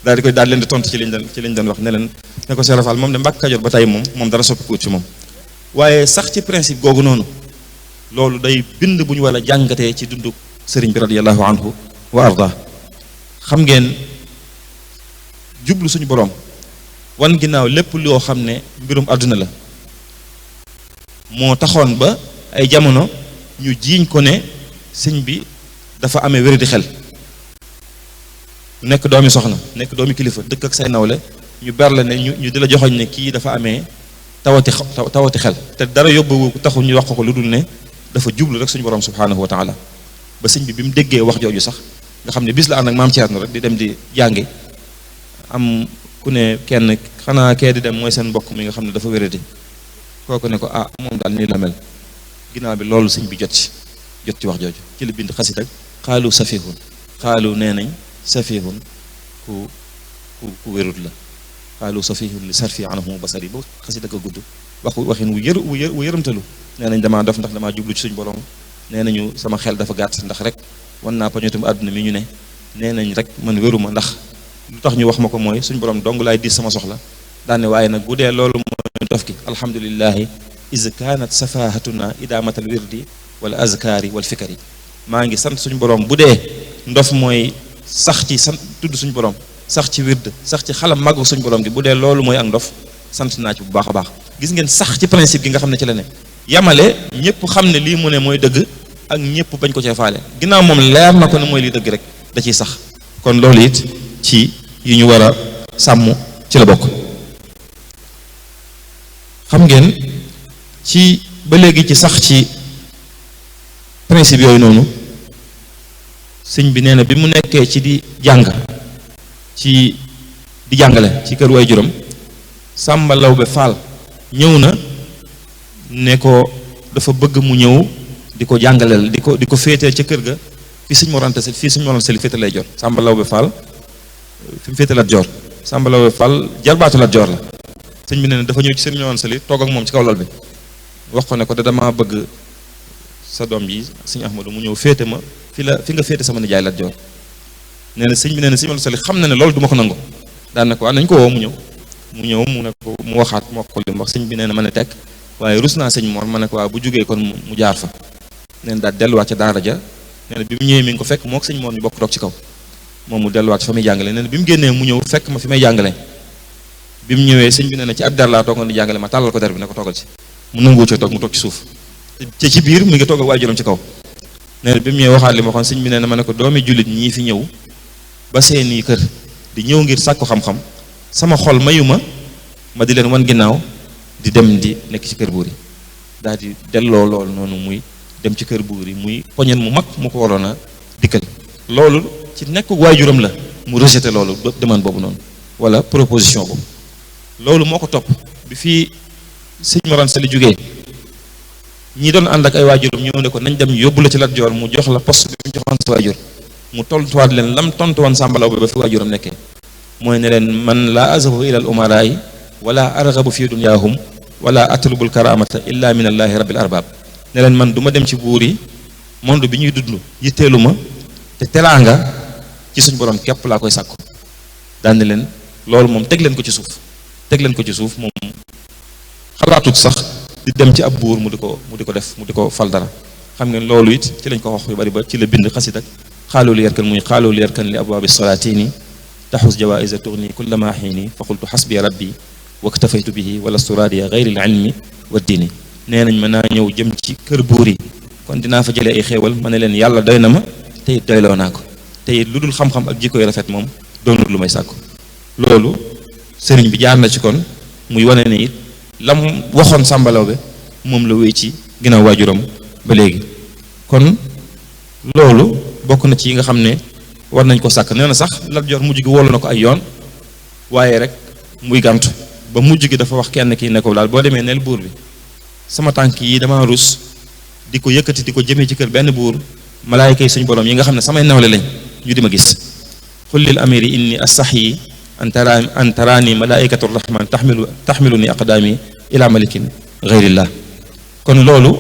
Speaker 2: daal di koy daal leen di tontu ci liñ doon wax ne leen ne ko Cheikh Fall moom de Mbàkke Kajoor ba tey moom dara soppi ko ci moom waaye sax ci principe googu noonu loolu day bind bu ñu war a jàngatee ci dundu sëriñ bi radiyallahu anhu wa arda xam ngeen jublu suñu borom wan ginnaaw lépp loo xam ne mbirum àdduna la moo taxoon ba ay jamono ñu jiiñ ko ne sëñ bi dafa amee wéri di xel nekk doomi soxna nekk doomi kilifa dëkk ak say nawle ñu ber la ne ñu di la joxoñ ne kii dafa amee tawati xel te dara yóbbu taxu ñu wax ko lu dul ne dafa jublu rek suñu borom subhanahu wa taala ba sëñ bi mu déggee wax jooju sax nga xam ne bis la ànd ak maam Thierno rek di dem di jàngi am ku ne kenn xanaa kee di dem mooy seen mbokk mi nga xam ne dafa wéradi kooku ne ko ah moom daal nii la mel ginnaaw bi loolu sëñ bi jot ci wax jooju ci la bind xasit ak xaalu safihun xaalu nee nañ safihun ku wérut la xaalu safihun li sarfi anhu basari ba xasit ak a gudd waxin wu yërëmtalu nee nañ damaa dof ndax damaa jublu ci suñu borom nee nañu sama xel dafa gàtt ndax rek wan naa pañotum àdduna mi ñu ne nee nañ rek man wéruma ndax lu tax ñu wax ma ko mooy suñu borom dong laay diis sama soxla daane waaye nag bu dee loolu mooy dof gi alhamdulillahi is kaanat safahatuna idamatal wirdi wala azkaari wal fikari maa ngi sant suñu borom bu dee ndof mooy sax ci sant tudd suñu borom sax ci wird sax ci xalam màggu suñu borom gi bu dee loolu mooy ak ndof sant naa ci bu baax a baax gis ngeen sax ci principe gi nga xam ne ci la ne yamale ñëpp xam ne lii mu ne mooy dëgg ak ñëpp bañ ko cee faale ginnaaw moom leer na ko ne mooy lii dëgg rek da ciy sax kon loolu it ci yi ñu war a sàmm ci la bokk xam ngeen ci ba léegi ci sax ci principe yooyu noonu sëñ bi nee na bi mu nekkee ci di jàng ci di jàngale ci kër way juróom Sàmba Lawbe Fall ñëw na ne ko dafa bëgg mu ñëw di ko jàngaleel di ko féeteel ca kër ga fii sëñ Mor Anta Sali fii sëñ Mor Anta Sali féete lay jor Sàmba Lawbe Fall fi mu féete Lat Joor Sàmba Lawbe Fall jarbaatu Lat Joor la sëñ bi nee na dafa ñëw ci sëñ Mor Anta Sali toog ak moom ci kaw lal bi wax ko ne ko da dama bëgg sa doom ji sëñ Ahmadu mu ñëw féete ma fi nga féete sama nijaay Lat Joor nee na sëñ bi nee na sëñ Mor Anta Sali xam na ne loolu du ma ko nangu daan na ko nañ ko woo mu ñëw mu ne ko mu waxaat moo ko li mu wax sëñ bi nee na ma ne tekk waaye rus naa sëñ Mor ma ne ko waaw bu jógee kon mu jaar fa nee na daal delluwaat ca daara ja nee na bi mu ñëwee mi ngi ko fekk moo ko sëñ Mor ñu bokk toog ci kaw moom mu delluwaat fa muy jàngale nee na bi mu génnee mu ñëw fekk ma fi may jàngale bi mu ñëwee sëñ bi nee na ci ab der laa toogoon di jàngale ma tàllal ko der bi ne ko toogal ci mu nanguwu ci toog mu toog ci suuf te ci biir mi ngi toog ak waajuram ci kaw nee na bi mu ñëwee waxaat li ma waxoon sëñ bi nee na ma ne ko doomi jullit ñii fi ñëw ba seeni kër di ñëw ngir sàkku xam-xam sama xol mayu ma di leen wan ginnaaw di dem di nekk ci kër buur yi daal di delloo loolu noonu muy dem ci kër buur yi muy poñen mu mag mu ko waroon a dikkal loolu ci nekk waajuram la mu rejeté loolu demande boobu noonu wala proposition boobu loolu moo ko topp bi fii sëñ Mor Anta Sali jógee ñi doon ànd ak ay waajuram ñëw ne ko nañ dem yóbbu la ci Lat Joor mu jox la poste bi mu joxoon sa waajur mu tontuwaat leen lam tontu woon Sàmba Lawbe ba fi waajuram nekkee mooy ne leen man laa azhabu ila al umaraay wala arghabu fi dunyaahum wala atlubul karamata illa min allahi rabbil arbab ne leen man du ma dem ci buur yi monde bi ñuy dund yitteelu ma te teraanga ci suñ borom képp laa koy sàkku daan ne leen loolu moom teg leen ko ci suuf moom xalaatut sax di dem ci ab buur mu di ko fal dara xam ngeen loolu it ci lañ ko wax yu bari ba ci la bind xasit ak xaaloo li yarkan muy xaaloo li yarkan li abwaabi salaatini taxus jawaïsa tourni kullama xiini fa qultu xasbi rabbi waktafaytu bihi wala sturadia gayri al ilmi wa diini nee nañ ma naa ñëw jëm ci kër buur yi kon dinaa fa jëlee ay xéewal ma ne leen yàlla doy na ma te it doyloo naa ko te it lu dul xam-xam ak jikko yu rafet moom doonul lu may sàkku loolu sëriñ bi jaar na ci kon muy wane ne it la mu waxoon Sàmba Lawbe moom la wéy ci ginnaaw waajuram ba léegi kon loolu bokk na ci yi nga xam ne war nañ ko sàkk. nee na sax Lat Joor mujj gi wóolu na ko ay yoon waaye rek muy gàntu ba mujj gi dafa wax kenn kii ne ko daal boo demee neel buur bi sama tànk yi dama rus di ko yëkkati di ko jëmee ci kër benn buur malaayika yi suñu borom yi nga xam ne samay nawle lañ ñu di ma gis. xul lil amiri inni astaxyi an taraani malaikatu rahman taxmilu ni aqdaami ila malikin gayrillah. kon loolu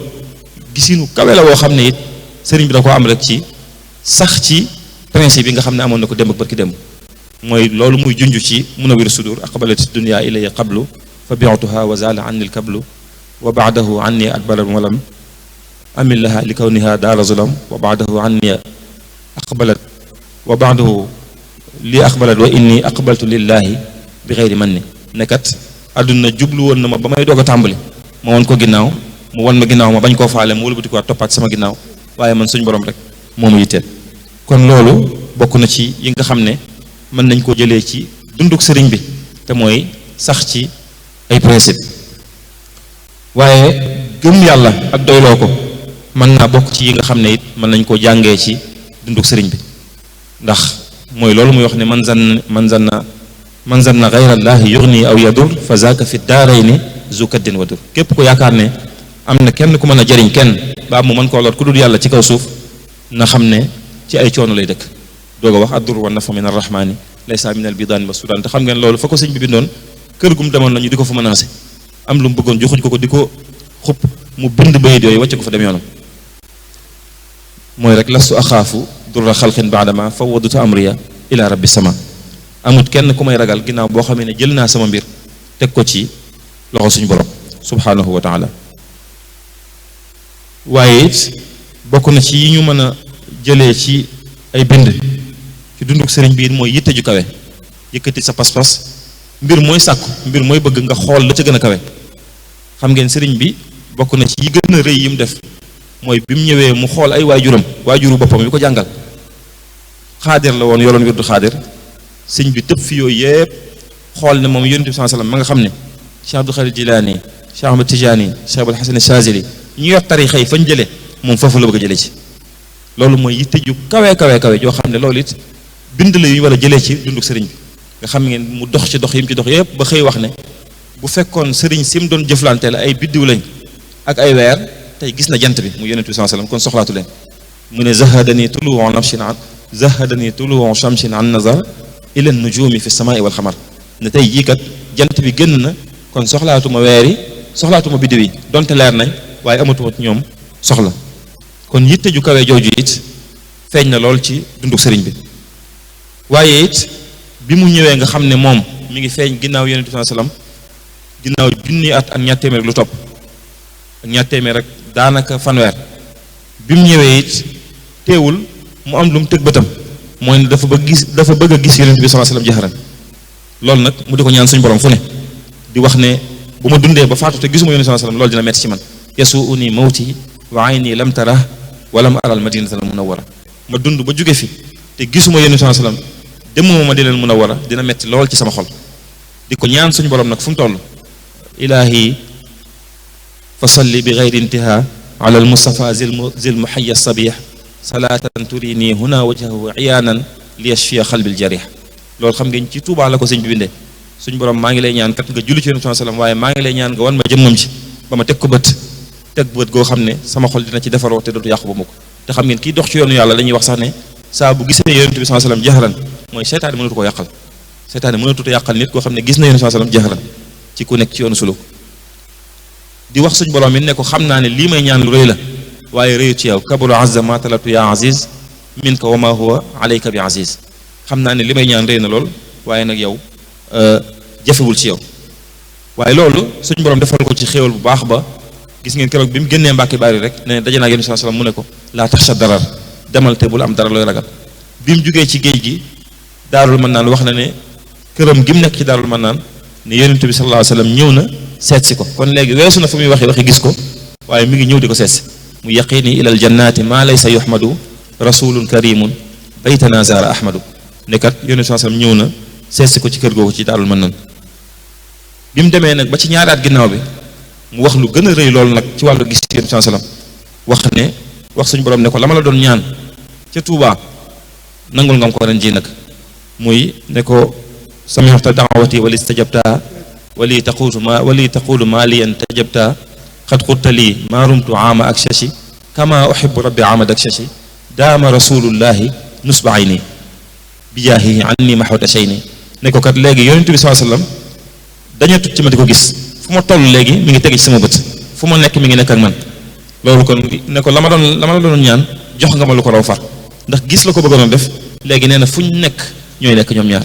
Speaker 2: gisinu kawe la woo xam ne it sëriñ bi da ko am rek ci sax ci principe yi nga xam ne amoon na ko démb ak barki démb mooy loolu muy junj ci munawwir sudur aqbalati dunya ilaya qablu fa bi'tuha wa zala anni al-kablu wa ba'dahu anni adbarat walam amil laha li kawniha daara zulam wa ba'dahu anni aqbalat wa ba'dahu li aqbalat wa inni aqbaltu lillahi bi ghayri manni nekkat àdduna jublu woon na ma ba may doog a tàmbali ma won ko ginnaaw mu won ma ginnaaw ma bañ koo faale mu wëlbati ko toppaat sama ginnaaw waaye man suñ borom rek moo ma yitteel. kon loolu bokk na ci yi nga xam ne mën nañ koo jëlee ci dunduk sëriñ bi te mooy sax ci ay principe waaye gëm yàlla ak doyloo ko mën naa bokk ci yi nga xam ne it mën nañ koo jàngee ci dunduk sëriñ bi ndax mooy loolu muy wax ne man zanna gayra llahi yugni aw yadur fa zaaka fi daarayni zu kaddin wa dur. képp ko yaakaar ne am na kenn ku mën a jëriñ kenn ba mu mën koo lor ku dul yàlla ci kaw suuf na xam ne ci ay coono lay dëkk. doog a wax addur wa nafa min arrahmani laysa min albidaani wa sudan te xam ngeen loolu fa ko sëñ bi bindoon kër gum demoon la ñu di ko fa menacé am lu mu bëggoon joxuñ ko di ko xupp mu bind bayit yooyu wàcce ko fa dem yoonam mooy rek lastu axaafu durra xalqin baadama fawwadutu amriya ila rabbi sama. amut kenn ku may ragal ginnaaw boo xamee ne jël naa sama mbir teg ko ci loxo suñu borom subhanahu wa taala. waaye it bokk na ci yi ñu mën a jëlee ci ay bind ci dunduk sëriñ bi mooy yitte ju kawe yëkkati sa pas-pas mbir mooy sàkku mbir mooy bëgg nga xool la ca gën a kawe. xam ngeen sëriñ bi bokk na ci yi gën a rëy yi mu def mooy bi mu ñëwee mu xool ay waajuru boppam bi ko jàngal xaadir la woon yoroon wirdu xaadir sëñ bi tëb fi yooyu yëpp xool ne moom yonent bi sallallahu alayhi wasallam ma nga xam ne Cheikh Abdul Xaadir Jilaani Cheikh Ahmad Tijaani Cheikh Abul Hasan Chazili ñu yor tarixa yi fañ jëlee moom foofu la bëgg a jëlee ci. loolu mooy yitte ju kawe joo xam ne loolu it bind la yu ñu war a jëlee ci dunduk sëriñ bi nga xam ngeen mu dox ci dox yi mu ci dox yëpp ba xëy wax ne bu fekkoon sëriñ si mu doon jëflante la ay biddiw lañ ak ay weer tey gis na jant bi mu yonent bi sallallahu alayhi wasallam kon soxlaatu leen mu ne zahadani tuluu shamsin an nazar ila nujumi fi samai wal xamar ne tey jii kat jant bi génn na kon soxlaatuma weer yi soxlaatuma biddiw yi donte leer nañ waaye amatuma ci ñoom soxla. kon yitte ju kawe jooju it feeñ na lool ci dunduk sëriñ bi waaye it bi mu ñëwee nga xam ne moom mi ngi feeñ ginnaaw yonent bi sallallahu alayhi wasallam ginnaaw junni at ak ñaar téeméer lu topp ak ñaar téeméer rek daanaka fanweer bi mu ñëwee it teewul mu am lu mu tëg bëtam mooy ne dafa bëgg a gis yonent bi sallallahu alayhi wasallam jaxaran loolu nag mu di ko ñaan suñu borom fu ne di wax ne bu ma dundee ba faatu te gisuma yonent sallallahu alayhi wasallam loolu dina metti ci man yasuuni mawti wa ayni lam tara walam aral madinatal munawwara ma dund ba jóge fi te gisuma yonent sallallahu alayhi wasallam demuma madinatal munawwara dina metti lool ci sama xol di ko ñaan suñu borom nag fu mu toll ilaahi fa salli bi gayri intiha ala al mustafa zil muhayya sabih salaatan turini huna wajhahu iyaanan li yashfiya xalbil jarih. loolu xam ngeen ci Tuubaa la ko sëñ bi bindee suñu borom maa ngi lay ñaan kat nga julli ci yonent sallallahu alayhi wasallam waaye maa ngi lay ñaan nga wan ma jëmmam ci ba ma teg ko bët goo xam ne sama xol dina ci defaroo te dootu yàqu ba mukk. te xam ngeen kii dox ci yoonu yàlla dañuy wax sax ne saa bu gisee yonent bi sallallahu alayhi wasallam jaxaran mooy seytaane mënatu ko yàqal seytaane mënatu ko yàqal nit koo xam ne gis na yonent bi sallallahu alayhi wasallam jaxaran ci ku nekk ci yoonu suluk di wax suñ borom mi ne ko xam naa ne lii may ñaan lu rëy la waaye rëyu ci yow kabulu azza ma talatu ya aziz min ka wa ma huwa alayka bi aziz xam naa ne li may ñaan rëy na lool waaye nag yow jafewul ci yow. waaye loolu suñ borom defal ko ci xéewal bu baax ba gis ngeen keroog bi mu génnee Mbàkke Bari rek ne daje naa yonent sallallahu alayhi wasallam mu ne ko laa taxsha darar demal te bul am dara looy ragal. bi mu jugee ci géej gi Daarul Mannaan wax na ne këram gi mu nekk ci Daarul Mannaan ne yonent bi sallallahu alayhi wasallam ñëw na seet si ko kon léegi weesu na fu muy waxi gis ko waaye mi ngi ñëw di ko seet si mu yaqini ilal jannati maa laysa yuhmadu rasulun karimun baytana zara ahmadu ne kat yonent sallallahu alayhi wasallam ñëw na seet si ko ci kër googu ci Daarul Mannaan. bi mu demee nag ba ci ñaari at ginnaaw bi mu wax lu gën a rëy loolu nag ci wàllu gis yonent sallallahu alayhi wasallam wax suñu borom ne ko la ma la doon ñaan ca Tuubaa nangul nga ko ren ji nag muy ne ko sami'ta da'wati wali istajabta wali taqulu ma liyan tajabta xad xutta lii maa rumtu aama ak shashi kama uhibbu rabbi aamad ak shashi daama rasulullahi nusba ayni bijaahihi anni mahwata shayni ne ko kat léegi yonent bi sallallahu alayhi wasallam dañu tut ci ma di ko gis fu ma toll léegi mi ngi teg ci sama bët fu ma nekk mi ngi nekk ak man loolu kon ne ko la ma la doon ñaan jox nga ma lu ko raw far ndax gis la ko bëggoon def léegi nee na fu ñu nekk ñooy nekk ñoom ñaar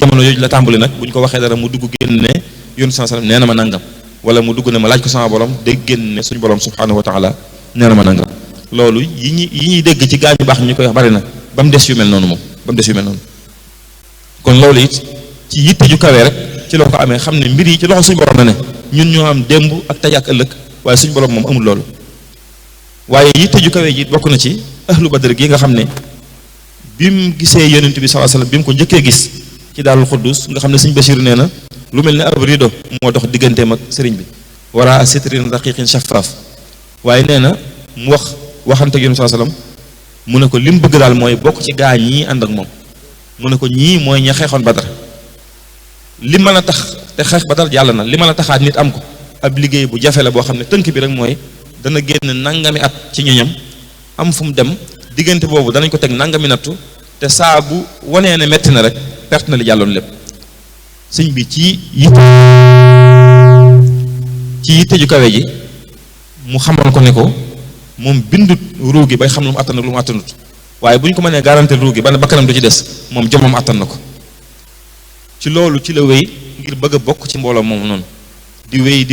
Speaker 2: jamono yooyu la tàmbali nag bu ñu ko waxee dara mu dugg génn ne yonent sallallahu alayhi wasallam nee na ma nangam wala mu dugg ne ma laaj ko sama borom dégg génn ne suñu borom subhanahu wa taala nee na ma nangam loolu yi ñuy dégg ci gaañu baax ñu koy wax bari na ba mu des yu mel noonu moom ba mu des yu mel noonu kon loolu it ci yitte ju kawee rek ci loo ko amee xam ne mbir yi ci loxo suñu borom la ne ñun ñoo am démb ak tey ak ëllëg waaye suñu borom moom amul loolu waaye yitte ju kawee ji bokk na ci ahlu badr gi nga xam ne bi mu gisee yonent bi sallallahu alayhi wasallam bi mu ko njëkkee gis ci Daarul Xuddus nga xam ne Sëriñ Basiir nee na lu mel ne ab rido moo dox digganteem ak sëriñ bi wara sitrin raqiqin shaffaaf waaye nee na mu waxante ak yonent sallallahu alayhi wasallam mu ne ko li mu bëgg daal mooy bokk ci gaa ñii ànd ak moom mu ne ko ñii mooy ña xeexoon Badar li mën a tax te xeex Badar jàll na li mën a taxaat nit am ko ab liggéey bu jafe la boo xam ne tënk bi rek mooy dana génn nangami at ci ñoñam am fu mu dem diggante boobu danañ ko teg nangami nattu te saa bu wanee ne metti na rek perte na li jàlloon lépp sëñ bi ci yitte ju kawe ji mu xamal ko ne ko moom bindut ruu gi bay xam lu mu attan ak lu mu attanut waaye bu ñu ko mënee garantir ruu gi ba ne bakkanam du ci des moom jomam attan na ko ci loolu ci la wéy ngir bëgg a bokk ci mbooloo moom noonu di wéy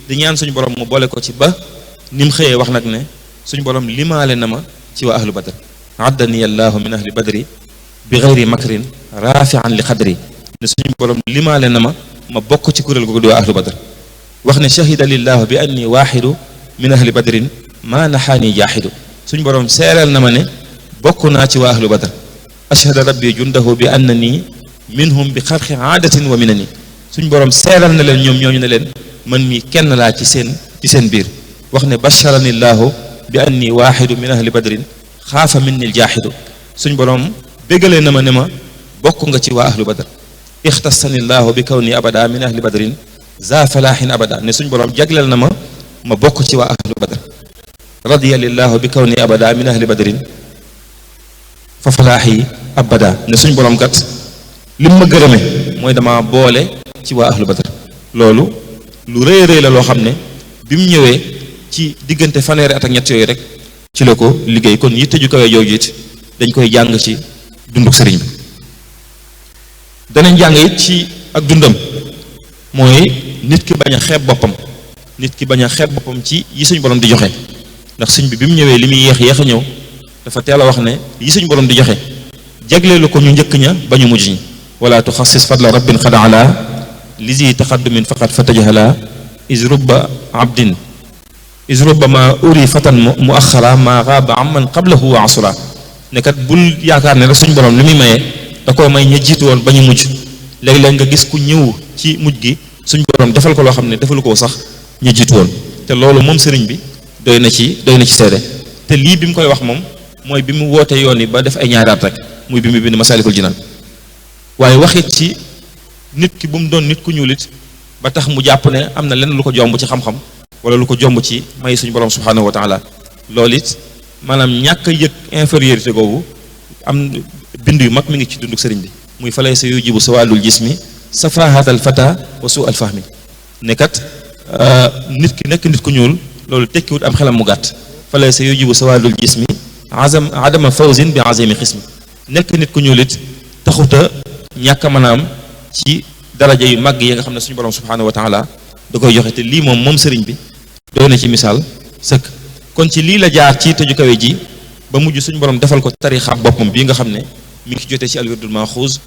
Speaker 2: di ñaan suñu borom mu boole ko ci ba ni mu xëyee wax nag ne suñu borom limaale na ma ci waa ahlu badr addani allahu min ahli badri bi gayri makrin rafian li xadri ne suñu borom limaale na ma bokk ci kuréel googu di waa ahlu badr wax ne shahida lillahu bi anni waaxidu min ahli badrin maa naxaani jaaxidu suñu borom seereel na ma ne bokk naa ci waa ahlu badr ashhada rabbi jundahu bi annani minhum bi xarqi aadatin wa minani suñu borom seereel na leen ñoom ñooñu ne leen man mii kenn laa ci seen biir wax ne basharani llahu bi anni waaxidu min ahli badrin xaafa minni ljaaxidu suñ boroom béggalee na ma ne ma bokk nga ci waa ahlu badr ixtasani llahu bi kawni abada min ahli badrin za falaahin abada ne suñ boroom jagleel na ma bokk ci waa ahlu badr radiya lillahu bi kawni abada min ahli badrin fa falaahi abada ne suñ boroom kat lim ma gërëme mooy dama boole ci waa ahlu badr loolu lu rëy rëy la loo xam ne bi mu ñëwee ci diggante fanweeri at ak ñett yooyu rek ci la ko liggéey kon yitte ju kawee jooju it dañ koy jàng ci dunduk sëriñ bi danañ jàng it ci ak dundam mooy nit ki bañ a xeeb boppam ci yi suñ borom di joxe ndax sëñ bi mu ñëwee li muy yéex a ñëw dafa teel a wax ne yi suñ borom di joxe jagleelu ko ñu njëkk ña ba ñu mujj ñi wala tuxassis fadla rabbin xad ala lisi taxaddumin faqat fatajahala is rubba ma uri fatan mu axara ma xaaba amman qablahu wa asura ne kat bul yaakaar ne rek suñ borom li muy mayee da koo may ña jiitu woon ba ñu mujj léeg-léeg nga gis ku ñëw ci mujj gi suñ borom defal ko loo xam ne defalu ko sax ña jiitu woon te loolu moom sëriñ bi doy na ci seede te lii bi mu koy wax moom mooy bi mu wootee yoon yi ba def ay ñaari at rek muy bi mu bind Masaalikul Jinaan waaye waxit ci nit ki bu mu doon nit ku ñuulit ba tax mu jàpp ne am na lenn lu ko jomb ci xam-xam wala lu ko jomb ci may suñu borom subhanahu wa taala loolu it maanaam ñàkk a yëg infériorité googu am bind yu mag mi ngi ci dunduk sëriñ bi muy falay sa yujibu sawalul jismi safahat al fata wa su al fahmi ne kat nit ki nekk nit ku ñuul loolu tekkiwut am xelam mu gàtt falay sa yujibu sawalul jismi adama fawzin bi azimi xismi nekk nit ku ñuul it taxuta ñàkk a mën a am ci daraja yu màgg yi nga xam ne suñu borom subhanahu wa taala da koy joxe te lii moom sëriñ bi doy na ci misaal sëkk kon ci lii la jaar ci tëju kawe ji ba mujj suñu borom defal ko tarixa boppam bii nga xam ne mi ngi ci jotee ci alwirdul maxuuz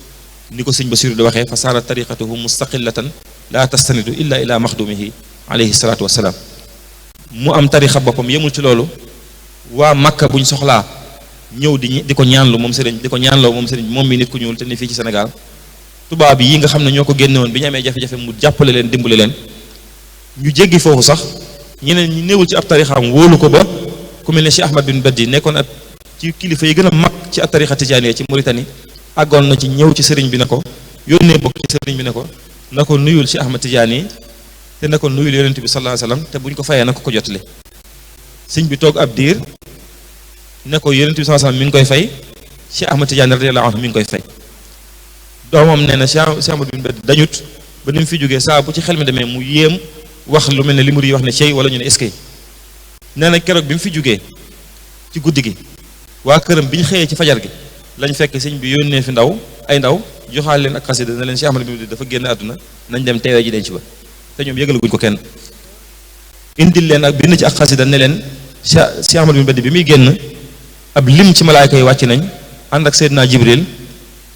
Speaker 2: ni ko sëñ Basiru di waxee fa saara tariqatuhu mustaqillatan la tastanidu illa ila maxdumihi alayhi salatu wasalaam mu am tarixa boppam yemul ci loolu waa Makka buñ soxlaa ñëw di ko ñaanlu moom sëriñ di ko ñaanloo moom sëriñ moom mi nit ku ñuul te ni fii ci Sénégal tubaab yi nga xam ne ñoo ko génne woon bi ñu amee jafe-jafe mu jàppale leen dimbali leen ñu jéggi foofu sax ñeneen ñi néewul ci ab tarixaam wóolu ko ba ku mel ne Cheikh Ahmad bin Baddi nekkoon ab ci kilifa yi gën a mag ci tarixa tijaaniya ci Mauritanie àggoon na ci ñëw ci sëriñ bi ne ko yónnee bokk ci sëriñ bi ne ko na ko nuyul ci Ahmad Tijaani te na ko nuyul yonent bi sallallahu alayhi wasallam te buñ ko fayee na ko jotale sëñ bi toog ab diir ne ko yonent bi sallallahu alayhi wasallam mi ngi koy fay ci Ahmad Tijaani radiyallahu anhu mi ngi koy fay doomam nee na Cheikh Ahmad bin Badi dañut ba ni mu fi jógee saa bu ci xel mi demee mu yéem wax lu mel ne li mu yi wax ne cey wala ñu ne eskay nee na keroog bi mu fi jógee ci guddi gi waa këram bi ñu xëyee ci fajar gi lañ fekk sëñ bi yónnee fi ay ndaw joxaal leen ak xasida ne leen Cheikh Ahmad bin Badi dafa génn àdduna nañ dem teewee ji denc ba te ñoom yëgalaguñ ko kenn indil leen ak bind ci ak xasida ne leen Cheikh Ahmad bin Badi bi muy génn ab lim ci malaayka yi wàcc nañ ànd ak Seydina Jibril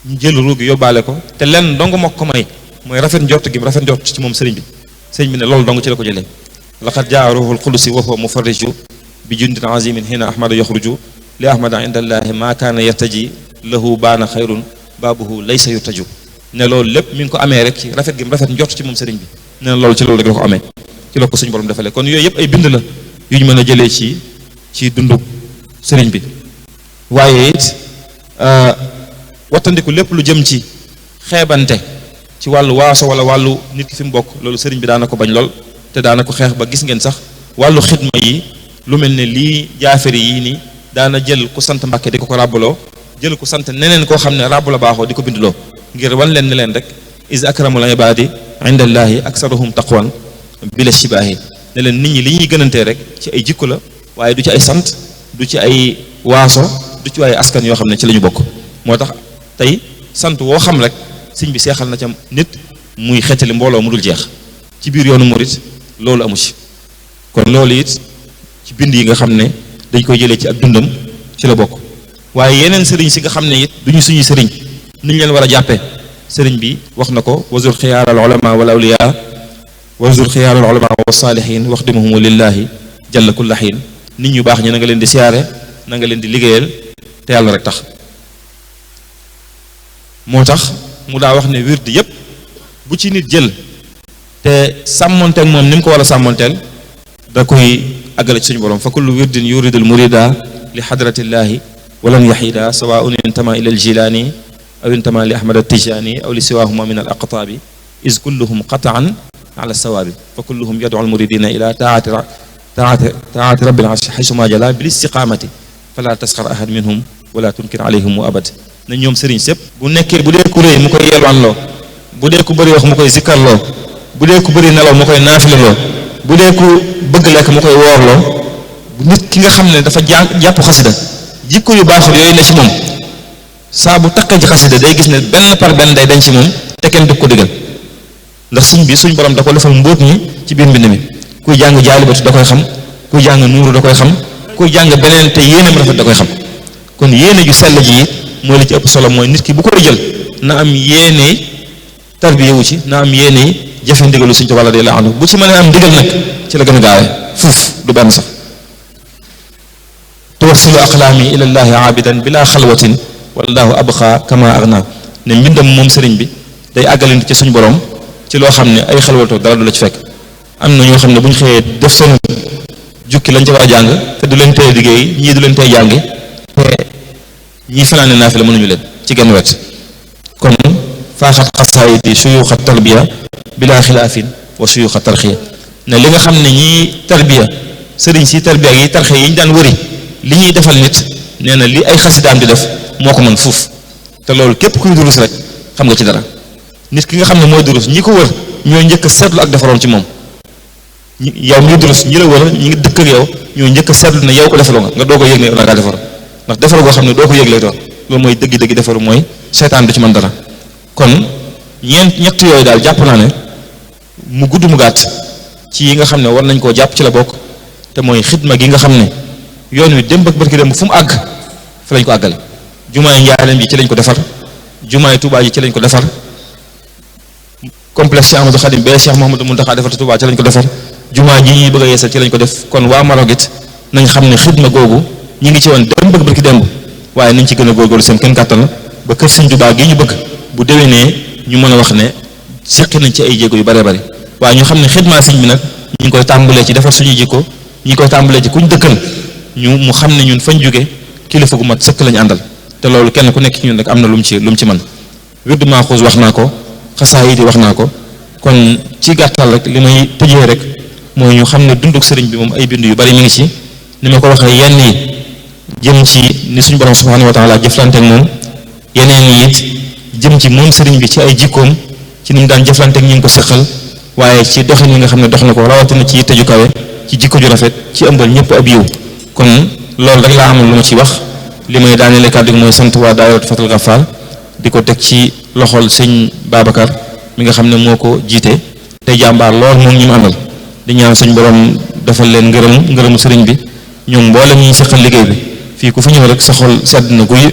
Speaker 2: ñu jël ruugi yóbbaale ko te lenn dong moo ko may mooy rafet njort gi rafet njort ci moom sëriñ bi ne loolu dong ci la ko jëlee laqad jaa ruuhul qudusi wa huwa mufarriju bi jundin azimin hina ahmada yaxruju li ahmada inda allahi ma kaana yartaji lahu baana xayrun baabuhu laysa yurtaju ne loolu lépp mi ngi ko amee rek ci rafet gi rafet njort ci moom sëriñ bi ne loolu ci loolu rek la ko amee ci la ko suñu borom defalee kon yooyu yëpp ay bind la yu ñu mën a jëlee ci dundu sëriñ bi waaye it wattandiku lépp lu jëm ci xeebante ci wàllu waaso wala wàllu nit ki fi mu bokk loolu sëriñ bi daana ko bañ lool te daana ko xeex ba gis ngeen sax wàllu xidma yi lu mel ne lii jaafari yii nii daana jël ku sant Mbàkke di ko ràbbaloo jël ku sant neneen koo xam ne ràbb la baaxoo di ko bindloo ngir wan leen ne leen rek is akramul ibadi inda allahi aksaruhum taqwan bila shibaahi ne leen nit ñi li ñuy gënantee rek ci ay jikko la waaye du ci ay sant du ci ay waaso du ci ay askan yoo xam ne ci la ñu bokk moo tax tey sant woo xam rek sëñ bi seexal na ca nit muy xettali mbooloo mu dul jeex ci biir yoonu murit loolu amu ci kon loolu it ci bind yi nga xam ne dañ koy jëlee ci ak dundam ci la bokk waaye yeneen sëriñ si nga xam ne it duñu suñuy sëriñ niñ leen war a jàppee sëriñ bi wax na ko wazur xiyaar al ulama wal awliya wazur xiyaar al ulama wa saalihin waxdimuhum lillahi jalla kulla xiin nit ñu baax ñi na nga leen di siyaare na nga leen di liggéeyal te yàlla rek tax moo tax mu daa wax ne wird yépp bu ci nit jël te sàmmonteel moom ni mu ko war a sàmmonteel da koy àggale ci suñu borom fa kullu wirdin yuridul murida li xadratillaahi walan yaxida sawaun intama ila aljilaani aw intama li ahmad altijani aw li siwahuma min al aqtaabi is kulluhum qataan ala sawaabi fa kulluhum yadu almuridina ila taati rabbil arshi xaysuma jala bil istiqamati fala tasxar ahad minhum wala tunkir alayhim wa abad na ñoom sëriñ sépp bu nekkee bu dee ku réy mu koy yelwaanloo bu dee ku bëri wax mu koy zikkarloo bu dee ku bëri nelaw mu koy naafilaloo bu dee ku bëgg lekk mu koy woorloo nit ki nga xam ne dafa jàpp xasida jikko yu baaxul yooyu ne ci moom saa bu takkee ci xasida day gis ne benn par benn day dañ ci moom te kenn du ko digal ndax suñ bi suñ borom da ko defal mbóot mi ci biir mbind mi kuy jàng jaalibatu da koy xam kuy jàng nuuru da koy xam kuy jàng beneen te yéeneem rafet da koy xam kon yéene ju sell ji mooy li ci ëpp solo mooy nit ki bu koy jël na am yéene tarbiyewu ci na am yéene jëfe ndigalu Sëriñ Tuubaa radiyallaahu anhu bu ci mën a am ndigal nag ci la gën a gaawee fuuf du benn sax tuwassilu aqlaami ilallaahi aabidan bila xalwatin wallaahu abqa kama agna ne mbindam moom sëriñ bi day àggalante ci suñu borom ci loo xam ne ay xalwatoo dara du la ci fekk am na ñoo xam ne bu ñu xëyee def seen jukki lañ ca war a jàng te du leen tey liggéey ñii du leen tey jàngi te ñii fanaane naa fi la mënuñu leen ci genn wet kon faaxat xasaayidi suyuuxa tarbiya bila xilaafin wa suyuuxa tarxiya ne li nga xam ne ñii tarbiya sëriñ si tarbiya yi tarxiya yi ñu daan wëri li ñuy defal nit nee na li ay xasidaam di def moo ko mën fuuf te loolu képp kuy durus rek xam nga ci dara nit ki nga xam ne mooy durus ñi ko wër ñoo njëkk a seetlu ak defaroon ci moom yow miy durus ñi la wër ñi ngi dëkk ak yow ñoo njëkk a seetlu ne yow ko defaloo nga doo ko yëg ne yow ngaa defaru ndax defaru goo xam ne doo ko yëg lay doon loolu mooy dëgg-dëgg defaru mooy seytaan du ci mën dara kon ñett yooyu daal jàpp naa ne mu gudd mu gàtt ci yi nga xam ne war nañ koo jàpp ci la bokk te mooy xidma gi nga xam ne yoon wi démb ak barki démb fu mu àgg fa lañ ko àggale jumaay Njaaréem ji ci lañ ko defar jumaay Tuubaa ji ci lañ ko defar complexe Cheikh Ahmadou Khadim bee Cheikh Mouhamadou Mountakha defar te Tuubaa ci lañ ko defar jumaa ji ñuy bëgg a yeesal ci lañ ko def kon waa Maroc it nañ xam ne xidma googu ñi ngi ci woon démb ak barki démb waaye nañ ci gën a góorgóorlu seen kenn kàttan la ba kër Sëñ Tuubaa gi ñu bëgg bu déwénee ñu mën a wax ne seqi nañ ci ay jéego yu bare bari waaye ñu xam ne xidma sëñ bi nag ñu ngi koy tàmbalee ci defar suñuy jikko ñu ngi koy tàmbalee ci kuñ dëkkal mu xam ne ñun fañ jóge kilifa gu mat sëkk lañu àndal te loolu kenn ku nekk ci ñun rek am na lu mu ci mën wirdu Maaxuus wax naa ko xasaayid yi wax naa ko kon ci gàttal rek li may tëjee rek mooy ñu xam ne dunduk sëriñ bi moom ay bind yu bari mi ngi ci ni ma ko waxee yenn yi jëm ci ni suñu borom subhanahu wa taala jëflante ak moom yeneen yi it jëm ci moom sëriñ bi ci ay jikkoom ci ni mu daan jëflante ak ñi ngi ko seqal waaye ci doxin yi nga xam ne dox na ko rawatina ci yitte ju kawe ci jikko ju rafet ci ëmbal ñëpp ab yiw kon loolu rek laa amoon lu ma ci wax li may daaneele kàddu gi mooy sant waa daayiratu Fatul Gafaal di ko teg ci loxol sëñ Babacar mi nga xam ne moo ko jiite tey jàmbaar lool moom ñu mu àndal di ñaan suñ borom defal leen ngërëmu sëriñ bi ñoom mboolem ñi seqal liggéey bi fii ku fi ñëw rek sa xol sedd na guy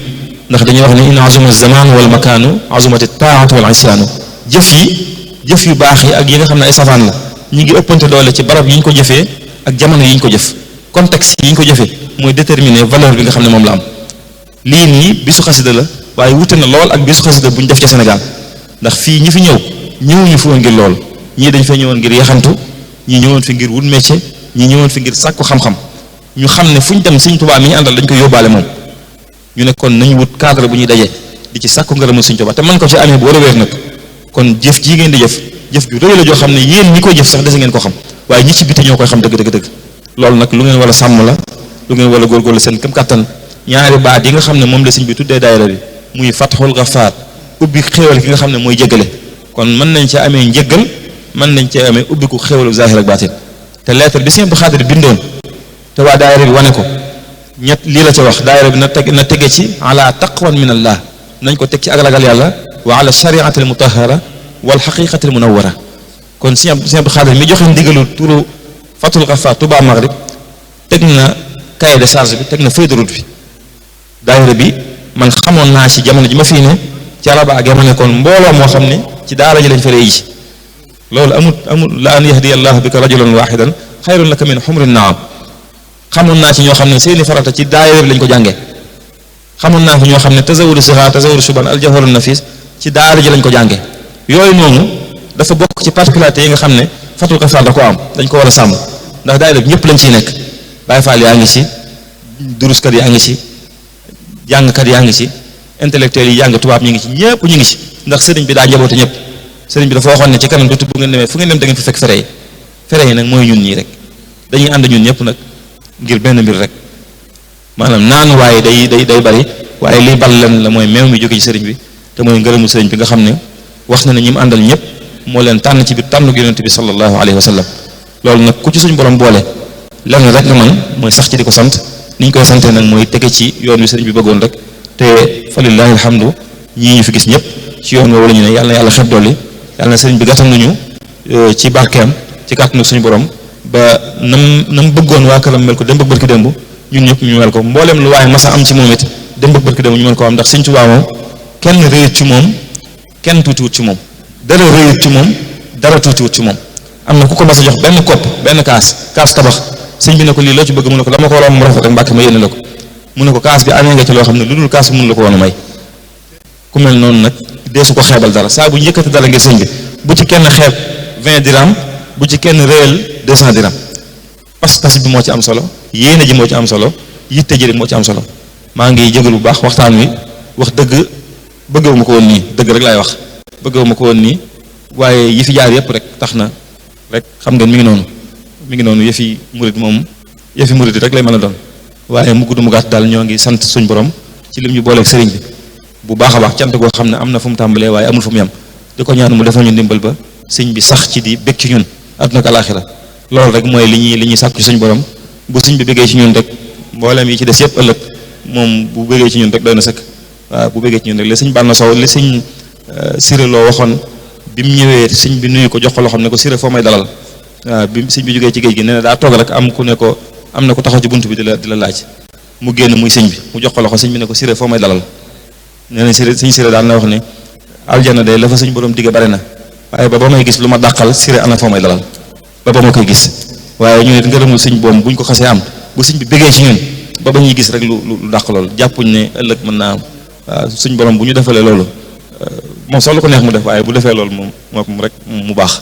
Speaker 2: ndax dañuy wax ne in azuma zaman wal makaanu azumati taatu wal isyaanu jëf yu baax yi ak yi nga xam ne ay safaan la ñi ngi ëppante doole ci barab yi ñu ko jëfee ak jamono yi ñu ko jëf contexte yi ñu ko jëfee mooy déterminer valeur bi nga xam ne moom la am lii nii bisu xasida la waaye wute na lool ak bisu xasida bu ñu def ca Sénégal ndax fii ñi fi ñëwuñu fi woon ngir lool ñii dañ fay ñëwoon ngir yaxantu ñii ñëwoon fi ngir wut métier ñii ñëwoon fi ngir sàkku xam-xam ñu xam ne fu ñu dem Sëñ Tuubaa mi ñu àndal dañ koy yóbbaale moom ñu ne kon nañu wut cadre bu ñuy dajee di ci sàkku ngërëmu Sëñ Tuubaa te man ko ci amee bu war a wér nag kon jëf jii ngeen di jëf ju rëy la joo xam ne yéen ñi koy jëf sax dese ngeen ko xam waaye ñi ci biti ñoo koy xam dëgg loolu nag lu ngeen war a sàmm la lu ngeen war a góorgóorlu seen këm kàttan ñaari baat yi nga xam ne moom la sëñ bi tuddee daayira bi muy Fatxul Gafaar ubbi xéewal ki nga xam ne mooy jéggale kon mën nañ ca amee njéggal mën nañ ca amee ubbi ku xéewalu zaahir ak baatin te lettre bi sëñ Abdu Xaadir bindoon te waa daayira bi wane ko ñett lii la ca wax daayira bi na tege ci ala taqwan min allah nañ ko teg ci ak ragal yàlla wa ala shariatil mutahara wal xaqiqatil munawwara kon sëñ Abdu Xaadir mi joxe ndigalu turu Fatul Gafaar Touba Maghrib teg na cahier de charge bi teg na feuille de route bi daayira bi man xamoon naa ci jamono ji ma fii ne ci araba ak ma nekkoon mbooloo moo xam ne ci daara ji lañ fa ji loolu amul la an yahdiya allahu bika rajulan wahidan xayrun laka min humrin naam xamoon naa ci ñoo xam ne seeni farata ci daayira bi lañ ko jàngee xamoon naa fi ñoo xam ne tazawudu sixaar tazawudu suban aljawharu nafis ci daara ji lañ ko jàngee yooyu noonu dafa bokk ci particularité yi nga xam ne Fatul Gafaar da ko am dañ ko war a sàmm ndax daayira bi ñëpp lañ ciy nekk Baay Faal yaa ngi ci duruskat yaa ngi ci jàngkat yaa ngi ci intellectuels yi jàng tubaab ñu ngi ci ñëpp ñu ngi ci ndax sëriñ bi daa njaboote ñëpp sëriñ bi dafa waxoon ne ci kanam dootu bu ngeen demee fu ngeen dem da ngeen fi fekk fere yi nag mooy ñun ñii rek dañuy ànd ñun ñëpp nag ngir benn mbir rek maanaam naan waaye day bari waaye liy bal leen la mooy meew mi jóge ci sëriñ bi te mooy ngërëmu sëriñ bi nga xam ne wax na ne ñi mu àndal ñëpp moo leen tànn ci biir tànnu yonent bi sallallahu alayhi wa sallam loolu nag ku ci suñ borom boole lenn rek nga man mooy sax ci di ko sant ni ñu koy santee nag mooy tege ci yoon wi sëriñ bi bëggoon rek te fa lillahi alhamdu ñii ñu fi gis ñëpp ci yoon woowu la ñu ne yàlla na yàlla xeb dolli yàlla na sëriñ bi gàttal nañu ci barkeem ci kàttanu suñu borom ba nam bëggoon waa këram mel ko démb ak barki démb ñun ñëpp ñu mel ko mbooleem lu waaye masa am ci moom it démb ak barki démb ñu mën ko am ndax Sëriñ Tuubaa moom kenn réyut ci moom kenn tuutiwut ci moom dara réyut ci moom dara tuutiwut ci moom am na ku ko mas a jox benn kopp benn kaas tabax sëñ bi ne ko lii loo ci bëgg mu ne ko dama ko waroon mu rafet ak mbàkke ma yéene la ko mu ne ko kaas bi amee nga ci loo xam ne lu dul kaas bi mënu la ko woon a may ku mel noonu nag deesu ko xeebal dara saa bu ñu yëkkati dara ngir sëñ bi bu ci kenn xeeb 20 dirham bu ci kenn réel 200 dirham pas-pas bi moo ci am solo yéene ji moo ci am solo yitte ji moo ci am solo maa ngi jégalu bu baax waxtaan wi wax dëgg bëggewuma ko woon nii dëgg rek laay wax bëggewuma ko woon nii waaye yi fi jaar yëpp rek tax na rek xam ngeen mi ngi noonu yëfi murid moom yëfi murid rek lay mën a doon waaye mu gudd mu gàtt daal ñoo ngi sant suñ borom ci lim ñu booleeg sëriñ bi bu baax a baax cant goo xam ne am na fu mu tàmbalee waaye amul fu mu yem di ko ñaan mu defal ñu ndimbal ba sëñ bi sax ci di bég ci ñun àdduna ak alaaxira loolu rek mooy li ñuy sàkku ci suñ borom bu sëñ bi béggee ci ñun rek mboolem yi ci des yëpp ëllëg moom bu béggee ci ñun rek doy na sëkk waaw bu béggee ci ñun rek li sëñ Bànna Sow li sëñ Siré loo waxoon bi mu ñëwee sëñ bi nuyu ko jox ko loo xam ne ko Siré foo may dalal waaw bi sëñ bi jógee ci géej gi nee na daa toog rek am ku ne ko am na ku taxaw ci bunt bi di la laaj mu génn muy sëñ bi mu jox ko loxo sëñ bi ne ko Siré foo may dalal nee na sëñ Siré daan na wax ne aljana day la fa suñ borom digge bari na waaye ba may gis lu ma dàqal Siré ana foo may dalal ba ma koy gis waaye ñu ne ngërëmul sëñ boom buñ ko xasee am bu sëñ bi bëggee ci ñun ba ñuy gis rek lu dàq loolu jàppuñ ne ëllëg mën naa am waaw suñ borom bu ñu defalee loolu moom sax lu ko neex mu def waaye bu defee loolu moom rek mu baax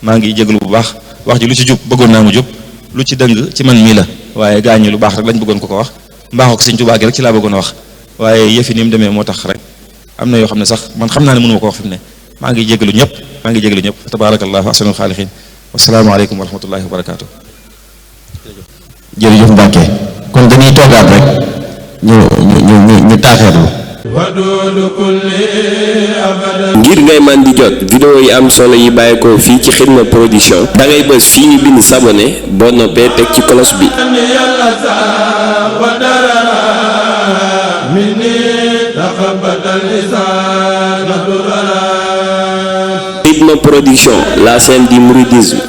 Speaker 2: maa ngi jégalu bu baax wax ji lu ci jub bëggoon naa mu jub lu ci dëng ci man mii la waaye gaañu lu baax rek lañ bëggoon ko wax mbaaxook Sëñ Tuubaa gi rek ci laa bëggoon a wax waaye yëfi ni mu demee moo tax rek am na yoo xam ne sax man xam naa ne mënu ma ko wax fi mu ne maa ngi jégalu ñëpp tabaarakallahu ahsanul xaaliqiin wassalaamu aleykum wa rahmatullahi wa barakaatu.
Speaker 4: jërëjëf Mbàkke kon dañuy toogaat rek ñu taaxeerlu.
Speaker 1: ngir ngay man di jot vidéo yi am solo yi bàyyeekoo fii ci Xidma Production da ngay bës fii ñu bind s'abonner boo noppee teg ci cloche bi. Xidma Production, la scène du mouridisme.